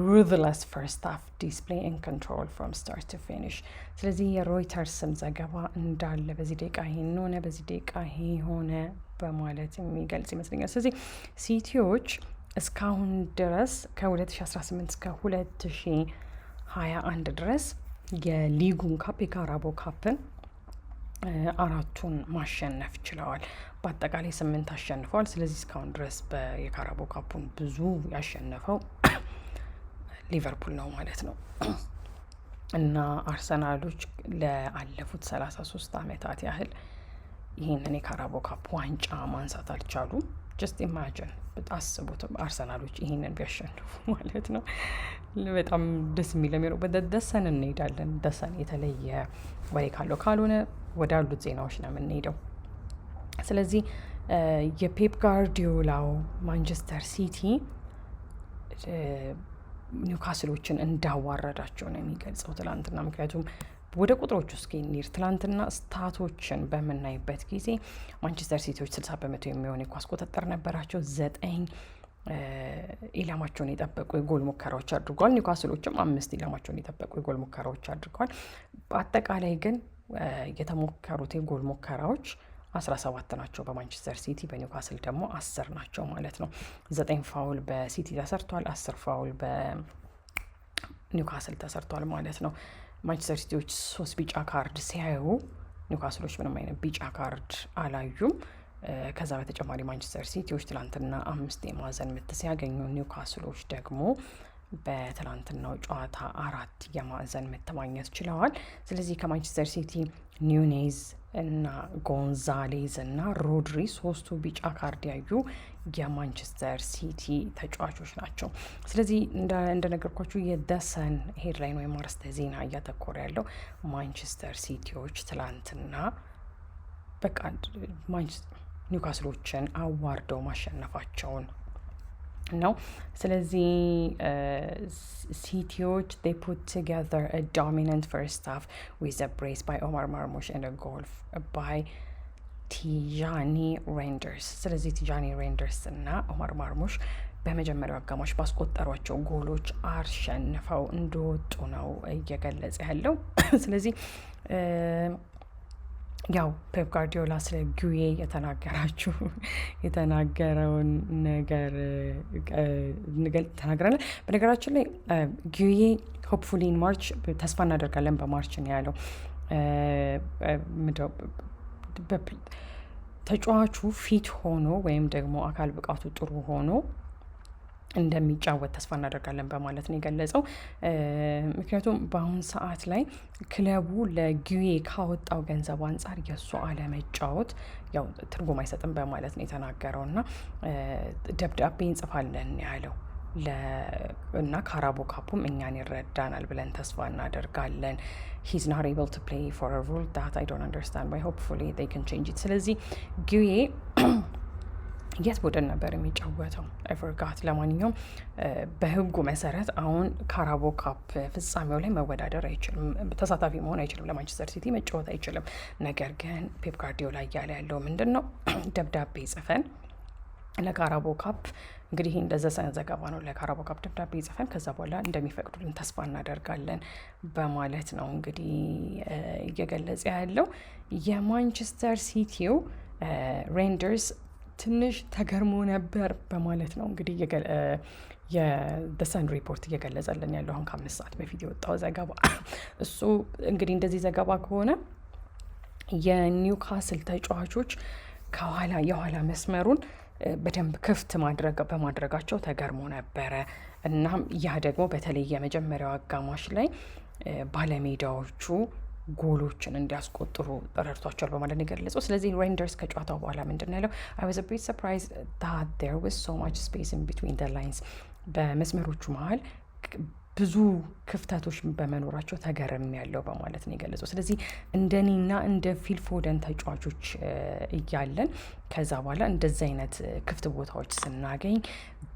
ruthless first half display and control from start to finish። ስለዚህ የሮይተርስም ዘገባ እንዳለ በዚህ ደቂቃ ይሄን ሆነ፣ በዚህ ደቂቃ ይሄ ሆነ በማለት የሚገልጽ ይመስለኛል። ስለዚህ ሲቲዎች እስካሁን ድረስ ከ2018 እስከ 2021 ድረስ የሊጉን cup፣ የካራቦ cup ን አራቱን ማሸነፍ ችለዋል። በአጠቃላይ ስምንት አሸንፈዋል። ስለዚህ እስካሁን ድረስ የካራቦ cup ኡን ብዙ ያሸነፈው ሊቨርፑል ነው ማለት ነው። እና አርሰናሎች ለአለፉት 33 ዓመታት ያህል ይህንን የካራቦ cup ዋንጫ ማንሳት አልቻሉም። Just imagine፣ አስቡት፣ አርሰናሎች ይህንን ቢያሸንፉ ማለት ነው። በጣም ደስ የሚል የሚለው ወደ The Sun እንሄዳለን። The Sun የተለየ ወሬ ካለው፣ ካልሆነ ወዳሉት ዜናዎች ነው የምንሄደው። ስለዚህ የፔፕ ጋርዲዮላው ማንቸስተር ሲቲ ኒውካስሎችን እንዳዋረዳቸው ነው የሚገልጸው ትላንትና። ምክንያቱም ወደ ቁጥሮች ውስጥ እንሂድ። ትላንትና stat ኦችን በምናይበት ጊዜ ማንቸስተር ሲቲዎች 60% የሚሆን የኳስ ቁጥጥር ነበራቸው። ዘጠኝ ኢላማቸውን የጠበቁ የጎል ሙከራዎች አድርገዋል። ኒውካስሎችም አምስት ኢላማቸውን የጠበቁ የጎል ሙከራዎች አድርገዋል። በአጠቃላይ ግን የተሞከሩት የጎል ሙከራዎች 17 ናቸው በማንቸስተር ሲቲ፣ በኒውካስል ደግሞ 10 ናቸው ማለት ነው። ዘጠኝ foul በሲቲ ተሰርቷል፣ 10 foul በኒውካስል ተሰርቷል ማለት ነው። ማንቸስተር ሲቲዎች ሶስት ቢጫ ካርድ ሲያዩ ኒውካስሎች ምንም አይነት ቢጫ ካርድ አላዩም። ከዛ በተጨማሪ ማንቸስተር ሲቲዎች ትላንትና አምስት የማዕዘን ምት ሲያገኙ ኒውካስሎች ደግሞ በትላንትናው ጨዋታ አራት የማዕዘን ምት ማግኘት ችለዋል። ስለዚህ ከማንቸስተር ሲቲ ኑኔዝ እና ጎንዛሌዝ እና ሮድሪ ሶስቱ ቢጫ ካርድ ያዩ የማንቸስተር ሲቲ ተጫዋቾች ናቸው። ስለዚህ እንደነገርኳችሁ የ The Sun headline ወይም አርዕስተ ዜና እያተኮረ ያለው ማንቸስተር ሲቲዎች ትላንትና በቃ ኒውካስሎችን አዋርደው ማሸነፋቸውን ነው። ስለዚህ ሲቲዎች they put together a dominant first half with a brace by Omar Marmoush and a goal by ቲጃኒ ሬንደርስ። ስለዚህ ቲጃኒ ሬንደርስ እና ኦማር ማርሙሽ በመጀመሪያው አጋማሽ ባስቆጠሯቸው ጎሎች አሸንፈው እንደወጡ ነው እየገለጸ ያለው። ስለዚህ ያው ፔፕ ጋርዲዮላ ስለ ጉዬ የተናገረውን ነገር ተናግረናል። በነገራችን ላይ ጉዬ hopefully in March፣ ተስፋ እናደርጋለን በ March ነው ያለው። ተጫዋቹ fit ሆኖ ወይም ደግሞ አካል ብቃቱ ጥሩ ሆኖ እንደሚጫወት ተስፋ እናደርጋለን በማለት ነው የገለጸው። ምክንያቱም በአሁን ሰዓት ላይ ክለቡ ለጉዬ ካወጣው ገንዘብ አንጻር የእሱ አለመጫወት ያው ትርጉም አይሰጥም በማለት ነው የተናገረው። እና ደብዳቤ እንጽፋለን ያለው እና ካራቦ cup ኡም እኛን ይረዳናል ብለን ተስፋ እናደርጋለን። "He's not able to play for a rule that I don't understand why. Hopefully they can change it።" ስለዚህ ጉዬ የት ቡድን ነበር የሚጫወተው? I forgot። ለማንኛውም በህጉ መሰረት አሁን Carabao Cup ፍጻሜው ላይ መወዳደር አይችልም፣ ተሳታፊ መሆን አይችልም፣ ለማንቸስተር ሲቲ መጫወት አይችልም። ነገር ግን ፔፕ ጋርዲዮላ እያለ ያለው ምንድን ነው? ደብዳቤ ጽፈን ለ Carabao Cup፣ እንግዲህ ይህ እንደ The Sun ዘገባ ነው። ለ Carabao Cup ደብዳቤ ጽፈን ከዛ በኋላ እንደሚፈቅዱልን ተስፋ እናደርጋለን በማለት ነው እንግዲህ እየገለጸ ያለው። የማንቸስተር ሲቲው ሬንደርስ ትንሽ ተገርሞ ነበር በማለት ነው እንግዲህ የ The Sun ሪፖርት እየገለጸልን ያለው፣ አሁን ከ5 ሰዓት በፊት የወጣው ዘገባ። እሱ እንግዲህ እንደዚህ ዘገባ ከሆነ የኒውካስል ተጫዋቾች ከኋላ የኋላ መስመሩን በደንብ ክፍት ማድረግ በማድረጋቸው ተገርሞ ነበረ። እናም ያ ደግሞ በተለይ የመጀመሪያው አጋማሽ ላይ ባለሜዳዎቹ ጎሎችን እንዲያስቆጥሩ ረድቷቸዋል በማለት ነው የገለጸው። ስለዚህ ሬንደርስ ከጨዋታው በኋላ ምንድን ነው ያለው? "I was a bit surprised that there was so much space in between the lines." በመስመሮቹ መሀል ብዙ ክፍተቶች በመኖራቸው ተገርሜያለሁ በማለት ነው የገለጸው። ስለዚህ እንደኔና እንደ ፊል ፎደን ተጫዋቾች እያለን ከዛ በኋላ እንደዚህ አይነት ክፍት ቦታዎች ስናገኝ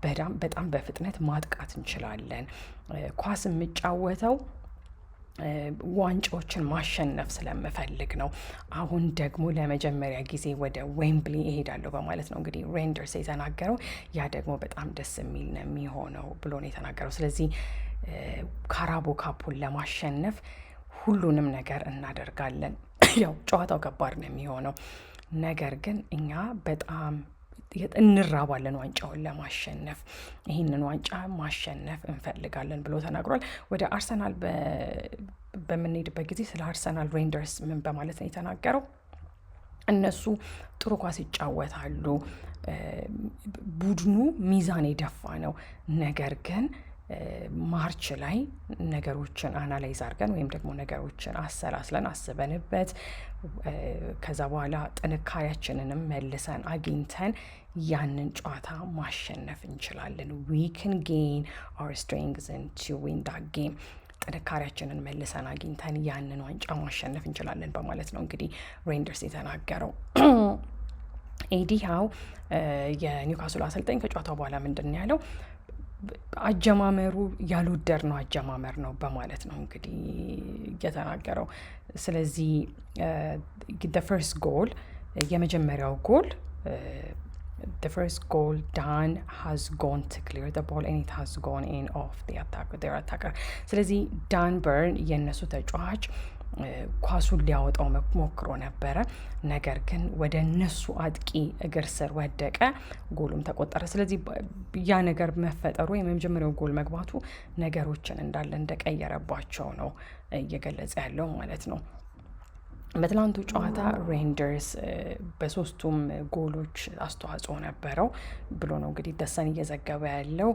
በጣም በጣም በፍጥነት ማጥቃት እንችላለን። ኳስ የምጫወተው ዋንጫዎችን ማሸነፍ ስለምፈልግ ነው። አሁን ደግሞ ለመጀመሪያ ጊዜ ወደ ዌምብሊ እሄዳለሁ በማለት ነው እንግዲህ ሬንደርስ የተናገረው። ያ ደግሞ በጣም ደስ የሚል ነው የሚሆነው ብሎ ነው የተናገረው። ስለዚህ Carabao Cup ኡን ለማሸነፍ ሁሉንም ነገር እናደርጋለን። ያው ጨዋታው ከባድ ነው የሚሆነው፣ ነገር ግን እኛ በጣም እንራባለን ዋንጫውን ለማሸነፍ፣ ይህንን ዋንጫ ማሸነፍ እንፈልጋለን ብሎ ተናግሯል። ወደ አርሰናል በምንሄድበት ጊዜ ስለ አርሰናል ሬንደርስ ምን በማለት ነው የተናገረው? እነሱ ጥሩ ኳስ ይጫወታሉ፣ ቡድኑ ሚዛን የደፋ ነው። ነገር ግን March ላይ ነገሮችን analyze አድርገን ወይም ደግሞ ነገሮችን አሰላስለን፣ አስበንበት፣ ከዛ በኋላ ጥንካሬያችንንም መልሰን አግኝተን ያንን ጨዋታ ማሸነፍ እንችላለን። "We can gain our strengths to win that game." ጥንካሬያችንን መልሰን አግኝተን ያንን ዋንጫ ማሸነፍ እንችላለን በማለት ነው እንግዲህ ሬንደርስ የተናገረው። ኤዲ ሃው የኒውካስሉ አሰልጣኝ ከጨዋታው በኋላ ምንድን ነው ያለው? አጀማመሩ ያልወደድነው አጀማመር ነው በማለት ነው እንግዲህ የተናገረው። ስለዚህ first goal፣ የመጀመሪያው ጎል፣ "The first goal, Dan has gone to clear the ball and it has gone in off the attacker, their attacker." ስለዚህ ዳን በርን የእነሱ ተጫዋች ኳሱን ሊያወጣው ሞክሮ ነበረ። ነገር ግን ወደ እነሱ አጥቂ እግር ስር ወደቀ፣ ጎሉም ተቆጠረ። ስለዚህ ያ ነገር መፈጠሩ፣ የመጀመሪያው ጎል መግባቱ ነገሮችን እንዳለ እንደቀየረባቸው ነው እየገለጸ ያለው ማለት ነው። በትላንቱ ጨዋታ ሬንደርስ በሶስቱም ጎሎች አስተዋጽኦ ነበረው ብሎ ነው እንግዲህ The Sun እየዘገበ ያለው።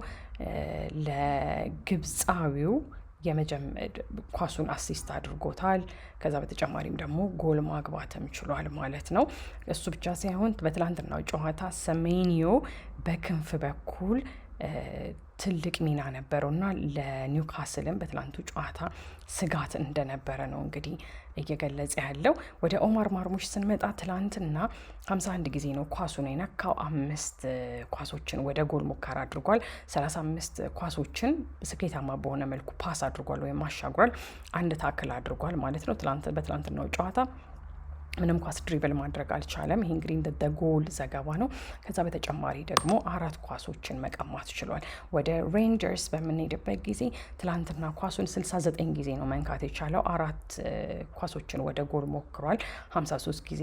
ለግብፃዊው ኳሱን assist አድርጎታል። ከዛ በተጨማሪም ደግሞ ጎል ማግባትም ችሏል ማለት ነው። እሱ ብቻ ሳይሆን በትላንትናው ጨዋታ ሰሜኒዮ በክንፍ በኩል ትልቅ ሚና ነበረው እና ለኒውካስልም በትላንቱ ጨዋታ ስጋት እንደነበረ ነው እንግዲህ እየገለጸ ያለው። ወደ ኦማር ማርሙሽ ስንመጣ ትላንትና 51 ጊዜ ነው ኳሱን የነካው። አምስት ኳሶችን ወደ ጎል ሙከራ አድርጓል። 35 ኳሶችን ስኬታማ በሆነ መልኩ pass አድርጓል ወይም አሻግሯል። አንድ tackle አድርጓል ማለት ነው። በትላንትናው ጨዋታ ምንም ኳስ dribble ማድረግ አልቻለም። ይሄ እንግዲህ እንደ ጎል ዘገባ ነው። ከዛ በተጨማሪ ደግሞ አራት ኳሶችን መቀማት ችሏል። ወደ ሬንጀርስ በምንሄድበት ጊዜ ትላንትና ኳሱን 69 ጊዜ ነው መንካት የቻለው። አራት ኳሶችን ወደ ጎል ሞክሯል። 53 ጊዜ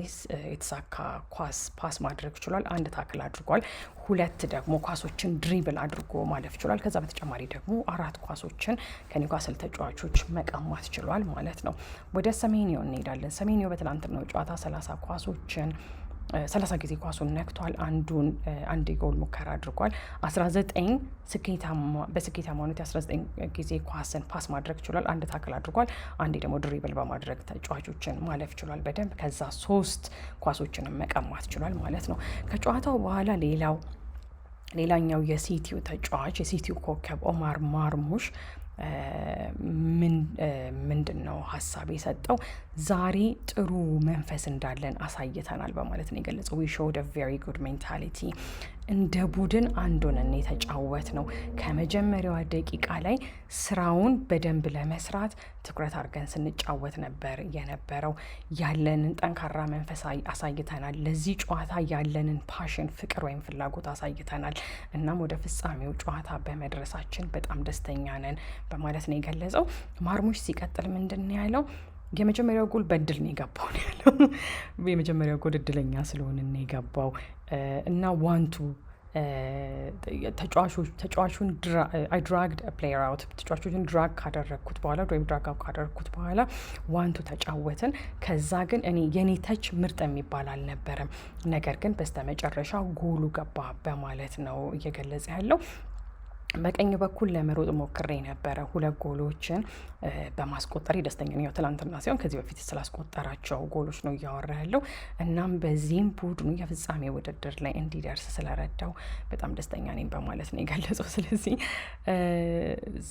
የተሳካ ኳስ pass ማድረግ ችሏል። አንድ tackle አድርጓል። ሁለት ደግሞ ኳሶችን dribble አድርጎ ማለፍ ችሏል። ከዛ በተጨማሪ ደግሞ አራት ኳሶችን ከኒውካስል ተጫዋቾች መቀማት ችሏል ማለት ነው። ወደ ሰሜኒዮ እንሄዳለን። ሰሜኒዮ በትላንትናው ጨዋታ 30 ጊዜ ኳሱን ነክቷል። አንዱን አንድ የጎል ሙከራ አድርጓል። 19 ስኬታማ በስኬታማነት 19 ጊዜ ኳስን pass ማድረግ ችሏል። አንድ tackle አድርጓል። አንዴ ደግሞ dribble በማድረግ ተጫዋቾችን ማለፍ ችሏል በደንብ። ከዛ ሶስት ኳሶችንም መቀማት ችሏል ማለት ነው። ከጨዋታው በኋላ ሌላኛው የሲቲው ተጫዋች፣ የሲቲው ኮከብ ኦማር ማርሙሽ ምንድን ነው ሀሳብ የሰጠው? ዛሬ ጥሩ መንፈስ እንዳለን አሳይተናል በማለት ነው የገለጸው። "We showed a very good mentality." እንደ ቡድን አንድ ሆነን የተጫወትነው። ከመጀመሪያዋ ደቂቃ ላይ ስራውን በደንብ ለመስራት ትኩረት አድርገን ስንጫወት ነበር የነበረው። ያለንን ጠንካራ መንፈስ አሳይተናል። ለዚህ ጨዋታ ያለንን passion፣ ፍቅር ወይም ፍላጎት አሳይተናል። እናም ወደ ፍጻሜው ጨዋታ በመድረሳችን በጣም ደስተኛ ነን በማለት ነው የገለጸው። ማርሙሽ ሲቀጥል ምንድን ነው ያለው? የመጀመሪያው ጎል በእድል ነው የገባው ነው ያለው። የመጀመሪያው ጎል እድለኛ ስለሆነ ነው የገባው እና one-two ተጫዋቹን I dragged player out፣ ተጫዋቾችን drag ካደረግኩት በኋላ ወይም drag out ካደረግኩት በኋላ one-two ተጫወትን። ከዛ ግን እኔ የኔ touch ምርጥ የሚባል አልነበረም። ነገር ግን በስተመጨረሻ ጎሉ ገባ በማለት ነው እየገለጸ ያለው። በቀኝ በኩል ለመሮጥ ሞክሬ ነበረ። ሁለት ጎሎችን በማስቆጠሬ ደስተኛ ነኝ። ያው ትላንትና ሳይሆን ከዚህ በፊት ስላስቆጠራቸው ጎሎች ነው እያወራ ያለው። እናም በዚህም ቡድኑ የፍጻሜ ውድድር ላይ እንዲደርስ ስለረዳው በጣም ደስተኛ ነኝ በማለት ነው የገለጸው። ስለዚህ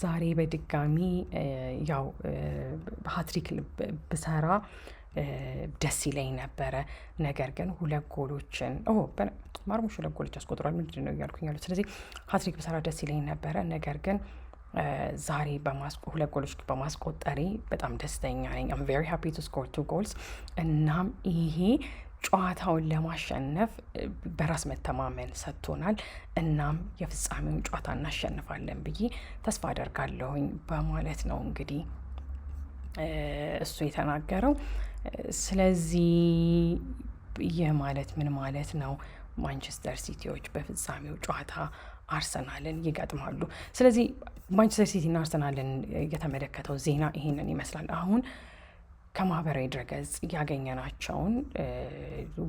ዛሬ በድጋሚ ያው ሀትሪክ ብሰራ ደስ ይለኝ ነበረ። ነገር ግን ሁለት ጎሎችን፣ ማርሙሽ ሁለት ጎሎች አስቆጥሯል። ምንድን ነው እያልኩኝ ያሉት? ስለዚህ ሀትሪክ ብሰራ ደስ ይለኝ ነበረ። ነገር ግን ዛሬ ሁለት ጎሎች በማስቆጠሬ በጣም ደስተኛ ነኝ። I'm very happy to score two goals። እናም ይሄ ጨዋታውን ለማሸነፍ በራስ መተማመን ሰጥቶናል። እናም የፍጻሜውን ጨዋታ እናሸንፋለን ብዬ ተስፋ አደርጋለሁኝ በማለት ነው እንግዲህ እሱ የተናገረው። ስለዚህ ይህ ማለት ምን ማለት ነው? ማንቸስተር ሲቲዎች በፍጻሜው ጨዋታ አርሰናልን ይገጥማሉ። ስለዚህ ማንቸስተር ሲቲና አርሰናልን የተመለከተው ዜና ይሄንን ይመስላል። አሁን ከማህበራዊ ድረገጽ ያገኘናቸውን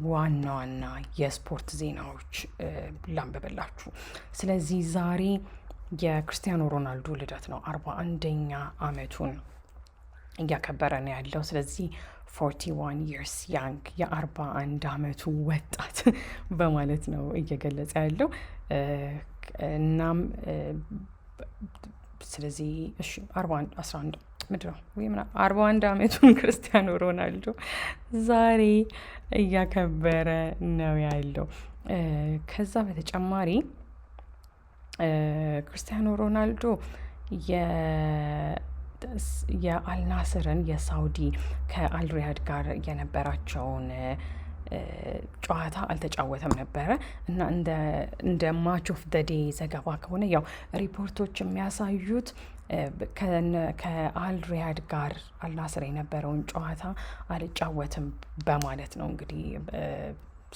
ዋና ዋና የስፖርት ዜናዎች ላንብብላችሁ። ስለዚህ ዛሬ የክርስቲያኖ ሮናልዶ ልደት ነው። 41ኛ አመቱን እያከበረ ነው ያለው። ስለዚህ 41 years young፣ የ41 አመቱ ወጣት በማለት ነው እየገለጸ ያለው። እናም ስለዚህ እሺ 41 11 ምንድን ነው ወይ 41 አመቱን ክርስቲያኖ ሮናልዶ ዛሬ እያከበረ ነው ያለው። ከዛ በተጨማሪ ክርስቲያኖ ሮናልዶ የአልናስርን የሳውዲ ከአልሪያድ ጋር የነበራቸውን ጨዋታ አልተጫወተም ነበረ እና እንደ Match of the Day ዘገባ ከሆነ ያው ሪፖርቶች የሚያሳዩት ከአልሪያድ ጋር አልናስር የነበረውን ጨዋታ አልጫወትም በማለት ነው እንግዲህ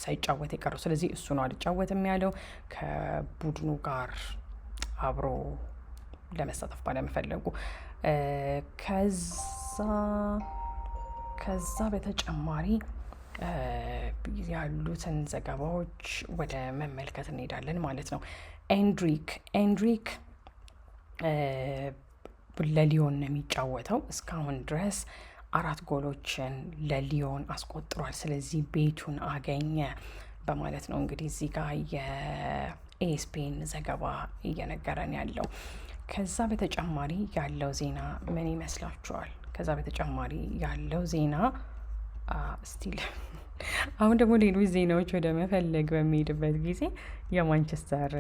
ሳይጫወት የቀረው። ስለዚህ እሱ ነው አልጫወትም ያለው ከቡድኑ ጋር አብሮ ለመሳተፍ ባለመፈለጉ። ከዛ በተጨማሪ ያሉትን ዘገባዎች ወደ መመልከት እንሄዳለን ማለት ነው። ኤንድሪክ ለሊዮን ነው የሚጫወተው። እስካሁን ድረስ አራት ጎሎችን ለሊዮን አስቆጥሯል። ስለዚህ ቤቱን አገኘ በማለት ነው እንግዲህ እዚህ ጋር የኤስፔን ዘገባ እየነገረን ያለው። ከዛ በተጨማሪ ያለው ዜና ምን ይመስላችኋል? ከዛ በተጨማሪ ያለው ዜና still አሁን ደግሞ ሌሎች ዜናዎች ወደ መፈለግ በሚሄድበት ጊዜ የማንቸስተር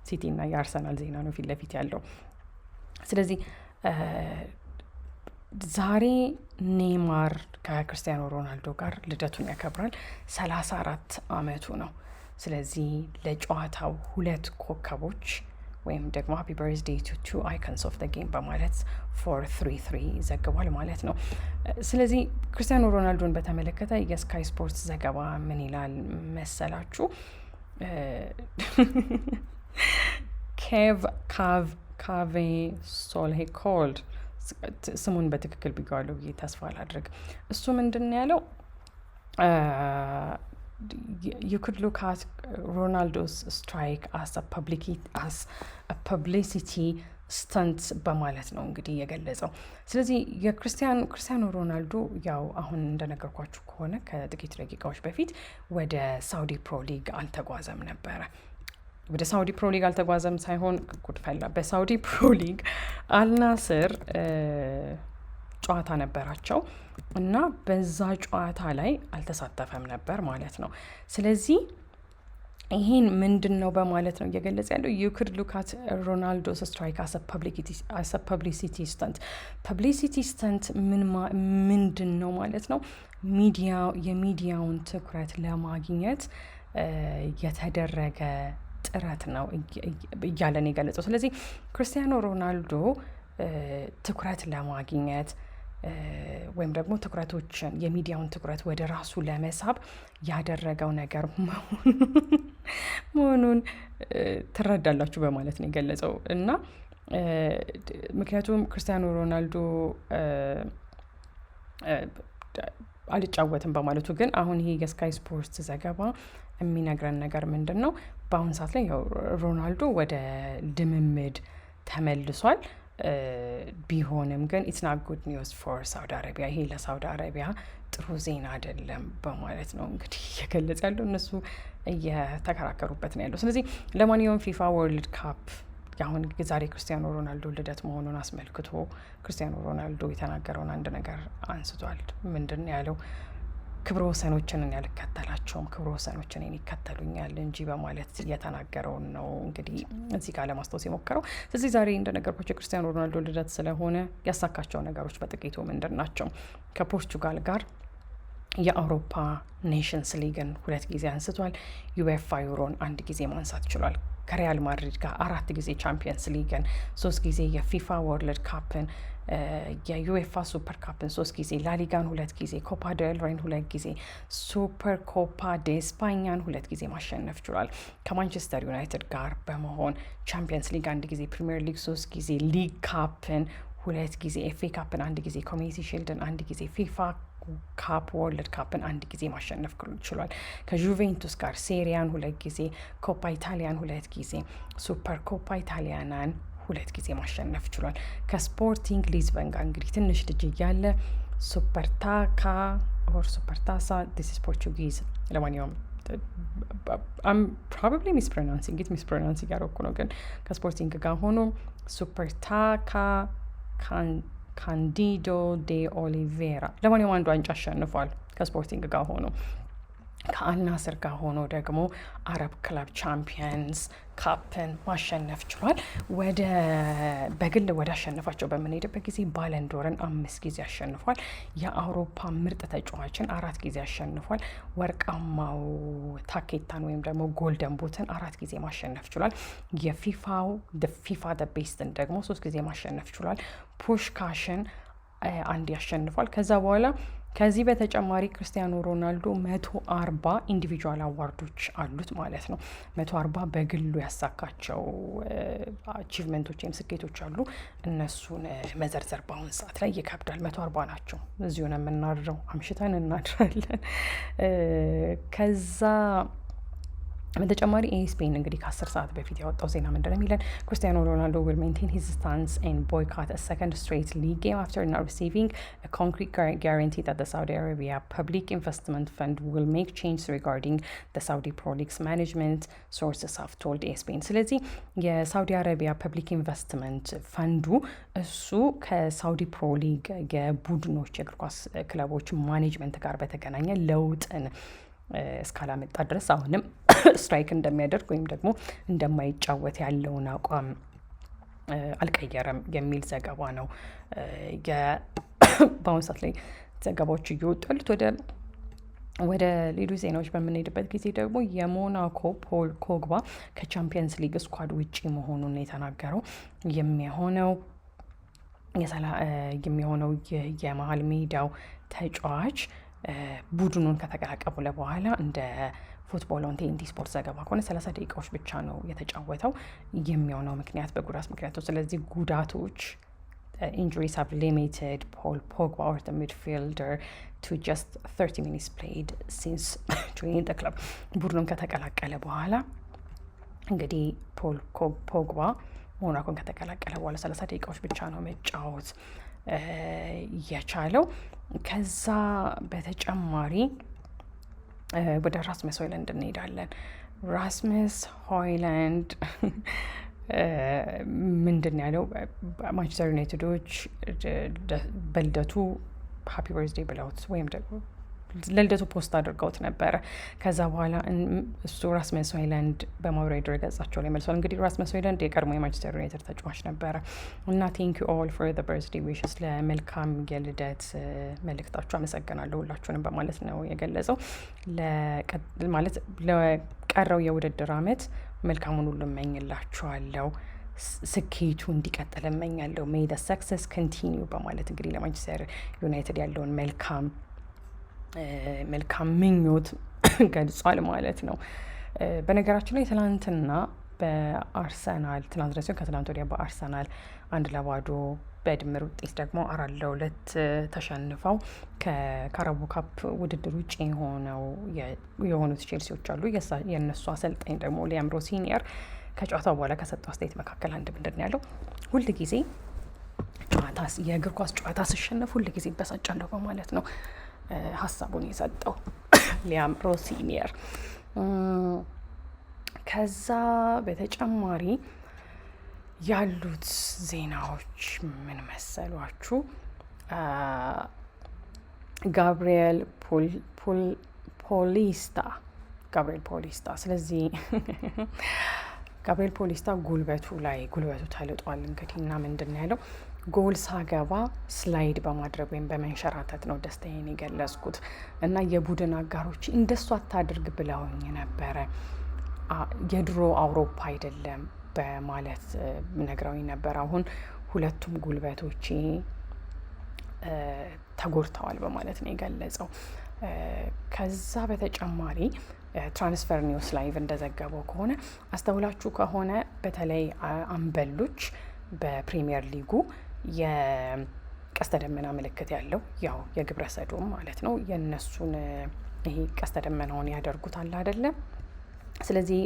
ሲቲ እና የአርሰናል ዜና ነው ፊት ለፊት ያለው። ስለዚህ ዛሬ ኔይማር ከክርስቲያኖ ሮናልዶ ጋር ልደቱን ያከብራል። 34 አመቱ ነው። ስለዚህ ለጨዋታው ሁለት ኮከቦች ወይም ደግሞ happy birthday to two icons of the game በማለት 433 ዘግቧል ማለት ነው። ስለዚህ ክርስቲያኖ ሮናልዶን በተመለከተ የስካይ ስፖርት ዘገባ ምን ይላል መሰላችሁ? ኬቭ ካቭ ካቬ ሶልሄ ኮልድ፣ ስሙን በትክክል ብዬዋለሁ ብዬ ተስፋ አላድርግ። እሱ ምንድን ነው ያለው? You could look at Ronaldo's strike as a publicity stunt በማለት ነው እንግዲህ የገለጸው። ስለዚህ ክርስቲያኖ ሮናልዶ ያው አሁን እንደነገርኳችሁ ከሆነ ከጥቂት ደቂቃዎች በፊት ወደ ሳውዲ ፕሮ ሊግ አልተጓዘም ነበረ። ወደ ሳውዲ ፕሮ ሊግ አልተጓዘም ሳይሆን ጉድፈላ፣ በሳውዲ ፕሮ ሊግ አልናስር ጨዋታ ነበራቸው እና በዛ ጨዋታ ላይ አልተሳተፈም ነበር ማለት ነው። ስለዚህ ይህን ምንድን ነው በማለት ነው እየገለጸ ያለው። "You could look at Ronaldo's strike as publicity stunt።" Publicity stunt ምንድን ነው ማለት ነው? ሚዲያ የሚዲያውን ትኩረት ለማግኘት የተደረገ ጥረት ነው እያለን የገለጸው። ስለዚህ ክርስቲያኖ ሮናልዶ ትኩረት ለማግኘት ወይም ደግሞ ትኩረቶችን የሚዲያውን ትኩረት ወደ ራሱ ለመሳብ ያደረገው ነገር መሆኑን ትረዳላችሁ በማለት ነው የገለጸው። እና ምክንያቱም ክርስቲያኖ ሮናልዶ አልጫወትም በማለቱ፣ ግን አሁን ይሄ የ Sky Sports ዘገባ የሚነግረን ነገር ምንድን ነው? በአሁን ሰዓት ላይ ያው ሮናልዶ ወደ ልምምድ ተመልሷል። ቢሆንም ግን it's not good news for Saudi Arabia፣ ይሄ ለሳውዲ አረቢያ ጥሩ ዜና አይደለም በማለት ነው እንግዲህ እየገለጸ ያለው። እነሱ እየተከራከሩበት ነው ያለው። ስለዚህ ለማንኛውም FIFA World Cup አሁን ዛሬ ክርስቲያኖ ሮናልዶ ልደት መሆኑን አስመልክቶ ክርስቲያኖ ሮናልዶ የተናገረውን አንድ ነገር አንስቷል። ምንድን ነው ያለው? ክብረ ወሰኖችን እኔ አልከተላቸውም፣ ክብረ ወሰኖችን እኔን ይከተሉኛል እንጂ በማለት የተናገረውን ነው እንግዲህ እዚህ ጋር ለማስታወስ የሞከረው። ስለዚህ ዛሬ እንደነገርኳቸው የክርስቲያኖ ሮናልዶ ልደት ስለሆነ ያሳካቸው ነገሮች በጥቂቱ ምንድን ናቸው? ከፖርቹጋል ጋር የአውሮፓ Nations League ን ሁለት ጊዜ አንስቷል። ዩኤፋ ዩሮን አንድ ጊዜ ማንሳት ችሏል። ከሪያል ማድሪድ ጋር አራት ጊዜ Champions League ን፣ ሶስት ጊዜ የ FIFA World Cup ን፣ የዩኤፋ Super Cup ን ሶስት ጊዜ፣ ላሊጋን ሁለት ጊዜ፣ ኮፓ ዴል ሬን ሁለት ጊዜ፣ ሱፐር ኮፓ ዴ ስፓኛን ሁለት ጊዜ ማሸነፍ ችሏል። ከማንቸስተር ዩናይትድ ጋር በመሆን Champions League አንድ ጊዜ፣ Premier League ሶስት ጊዜ፣ League Cup ን ሁለት ጊዜ፣ FA Cup ን አንድ ጊዜ፣ Community Shield ን አንድ ጊዜ፣ FIFA Cup World Cup ን አንድ ጊዜ ማሸነፍ ችሏል። ከጁቬንቱስ ጋር ሴሪያን ሁለት ጊዜ፣ ኮፓ ኢታሊያን ሁለት ጊዜ፣ ሱፐር ኮፓ ኢታሊያናን ሁለት ጊዜ ማሸነፍ ችሏል። ከስፖርቲንግ ሊዝበን ጋር እንግዲህ ትንሽ ልጅ እያለ ሱፐርታካ or ሱፐርታሳ፣ this is Portuguese። ለማንኛውም I'm probably mispronouncing it፣ mispronounce እያደረኩ ነው። ግን ከስፖርቲንግ ጋር ሆኖ ሱፐርታካ ካንዲዶ ዴ ኦሊቬራ፣ ለማንኛውም አንዱ ዋንጫ አሸንፏል ከስፖርቲንግ ጋር ሆኖ። ከአልናስር ጋር ሆኖ ደግሞ Arab Club Champions Cup ን ማሸነፍ ችሏል። ወደ በግል ወደ አሸነፋቸው በምንሄድበት ጊዜ ባለንዶርን አምስት ጊዜ አሸንፏል። የአውሮፓ ምርጥ ተጫዋችን አራት ጊዜ አሸንፏል። ወርቃማው ታኬታን ወይም ደግሞ Golden Boot ን አራት ጊዜ ማሸነፍ ችሏል። የፊፋው FIFA The Best ን ደግሞ ሶስት ጊዜ ማሸነፍ ችሏል። ፑሽካሽን አንድ ያሸንፏል። ከዛ በኋላ ከዚህ በተጨማሪ ክርስቲያኖ ሮናልዶ 140 individual award ኦች አሉት ማለት ነው። 140 በግሉ ያሳካቸው achievement ኦች ወይም ስኬቶች አሉ። እነሱን መዘርዘር በአሁን ሰዓት ላይ ይከብዳል። 140 ናቸው። እዚሁ ነው የምናድረው፣ አምሽተን እናድራለን። ከዛ በተጨማሪ ESPN እንግዲህ ከ10 ሰዓት በፊት ያወጣው ዜና ምንድነው የሚለን? Cristiano Ronaldo will maintain his stance and boycott second straight league game after not receiving concrete guarantee that the Saudi Arabia Public Investment Fund will make changes regarding the Saudi Pro League's management, sources have told ESPN። ስለዚህ የሳውዲ አረቢያ Public Investment Fund ኡ እሱ ከ Saudi Pro League የቡድኖች የእግር ኳስ ክለቦች management ጋር በተገናኘ ለውጥን እስካላመጣ ድረስ አሁንም strike እንደሚያደርግ ወይም ደግሞ እንደማይጫወት ያለውን አቋም አልቀየረም የሚል ዘገባ ነው በአሁኑ ሰዓት ላይ ዘገባዎች እየወጡ ያሉት። ወደ ሌሎች ዜናዎች በምንሄድበት ጊዜ ደግሞ የሞናኮ ፖል ፖግባ ከ Champions League squad ውጪ መሆኑን የተናገረው። የሚሆነው የመሀል ሜዳው ተጫዋች ቡድኑን ከተቀላቀለ በኋላ እንደ Football on TNT Sport ዘገባ ከሆነ 30 ደቂቃዎች ብቻ ነው የተጫወተው። የሚሆነው ምክንያት በጉዳት ምክንያት ነው። ስለዚህ ጉዳቶች፣ injuries have limited Paul Pogba or the midfielder to just 30 minutes played since joining the club። ቡድኑን ከተቀላቀለ በኋላ እንግዲህ ፖል ፖግባ ሞናኮን ከተቀላቀለ በኋላ 30 ደቂቃዎች ብቻ ነው መጫወት የቻለው። ከዛ በተጨማሪ ወደ ራስመስ ሆይለንድ እንሄዳለን። ራስመስ ሆይለንድ ምንድን ያለው? ማንቸስተር ዩናይትዶች በልደቱ happy birthday ብለውት ወይም ደግሞ ለልደቱ post አድርገውት ነበረ። ከዛ በኋላ እሱ ራስመስ ሆይለንድ በማህበራዊ ድረገጻቸው ላይ መልሷል። እንግዲህ ራስመስ ሆይለንድ የቀድሞ የማንቸስተር ዩናይትድ ተጫዋች ነበረ እና "Thank you all for the birthday wishes፣ ለመልካም የልደት መልእክታችሁ አመሰግናለሁ ሁላችሁንም" በማለት ነው የገለጸው። ማለት ለቀረው የውድድር አመት መልካሙን ሁሉ እመኝላችኋለሁ፣ ስኬቱ እንዲቀጥል እመኛለሁ፣ "May the success continue" በማለት እንግዲህ ለማንቸስተር ዩናይትድ ያለውን መልካም ምኞት ገልጿል ማለት ነው። በነገራችን ላይ ትላንትና በአርሰናል፣ ትላንት ሲሆን ከትላንት ወዲያ በአርሰናል 1-0፣ በድምር ውጤት ደግሞ 4-2 ተሸንፈው ከካራባኦ ካፕ ውድድር ውጭ የሆኑት ቼልሲዎች አሉ። የእነሱ አሰልጣኝ ደግሞ ሊያም ሮሲኒየር ከጨዋታው በኋላ ከሰጠው አስተያየት መካከል አንድ ምንድን ነው ያለው? ሁል ጊዜ ጨዋታ የእግር ኳስ ጨዋታ ስሸነፍ ሁል ጊዜ ይበሳጫለሁ በማለት ነው ሀሳቡን የሰጠው ሊያም ሮሲኒየር። ከዛ በተጨማሪ ያሉት ዜናዎች ምን መሰሏችሁ? ጋብሪኤል ፖሊስታ፣ ጋብሪኤል ፖሊስታ፣ ስለዚህ ጋብሪኤል ፖሊስታ ጉልበቱ ላይ ጉልበቱ ተልጧል። እንግዲህ እና ምንድን ነው ያለው? ጎል ሳገባ slide በማድረግ ወይም በመንሸራተት ነው ደስታዬን የገለጽኩት እና የቡድን አጋሮች እንደሱ አታድርግ ብለውኝ ነበረ። የድሮ አውሮፓ አይደለም በማለት ነግረውኝ ነበር። አሁን ሁለቱም ጉልበቶቼ ተጎድተዋል በማለት ነው የገለጸው። ከዛ በተጨማሪ Transfer News Live እንደዘገበው ከሆነ፣ አስተውላችሁ ከሆነ በተለይ አምበሎች በፕሪሚየር ሊጉ የቀስተ ደመና ምልክት ያለው፣ ያው የግብረ ሰዶም ማለት ነው፣ የእነሱን ይሄ ቀስተ ደመናውን ያደርጉታል አይደለም። ስለዚህ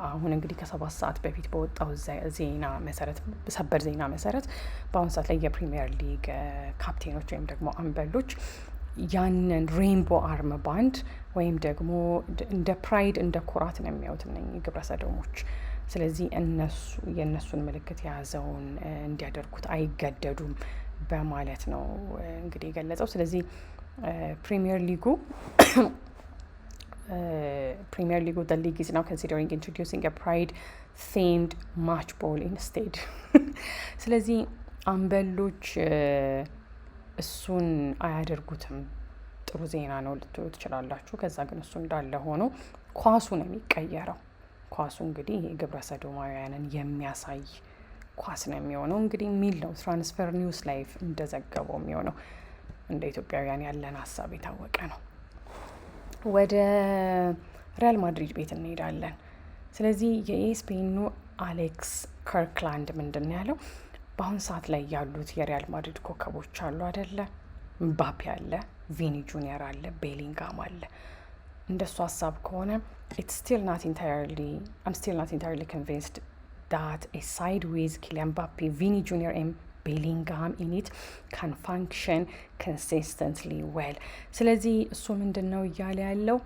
አሁን እንግዲህ ከ7 ሰዓት በፊት በወጣው ዜና መሰረት፣ ሰበር ዜና መሰረት በአሁኑ ሰዓት ላይ የፕሪሚየር ሊግ ካፕቴኖች ወይም ደግሞ አምበሎች ያንን rainbow armband ወይም ደግሞ እንደ pride፣ እንደ ኩራት ነው የሚያዩት እነኚህ ግብረ ሰዶሞች። ስለዚህ እነሱ የእነሱን ምልክት የያዘውን እንዲያደርጉት አይገደዱም በማለት ነው እንግዲህ የገለጸው። ስለዚህ ፕሪሚየር ሊጉ the league is now considering introducing a pride themed match ball instead። ስለዚህ አምበሎች እሱን አያደርጉትም፣ ጥሩ ዜና ነው ልትሉ ትችላላችሁ። ከዛ ግን እሱ እንዳለ ሆኖ ኳሱ ነው የሚቀየረው። ኳሱ እንግዲህ ግብረ ሰዶማውያንን የሚያሳይ ኳስ ነው የሚሆነው እንግዲህ የሚል ነው Transfer News Live እንደዘገበው የሚሆነው። እንደ ኢትዮጵያውያን ያለን ሀሳብ የታወቀ ነው። ወደ ሪያል ማድሪድ ቤት እንሄዳለን። ስለዚህ የስፔኑ አሌክስ ከርክላንድ ምንድን ነው ያለው? በአሁን ሰዓት ላይ ያሉት የሪያል ማድሪድ ኮከቦች አሉ አደለ? ምባፔ አለ፣ ቪኒ ጁኒየር አለ፣ ቤሊንጋም አለ። እንደሱ ሀሳብ ከሆነ it's still not entirely I'm still not entirely convinced that a side with Kylian Mbappe, Vini Junior and Bellingham in it can function consistently well። ስለዚህ እሱ ምንድን ነው እያለ ያለው?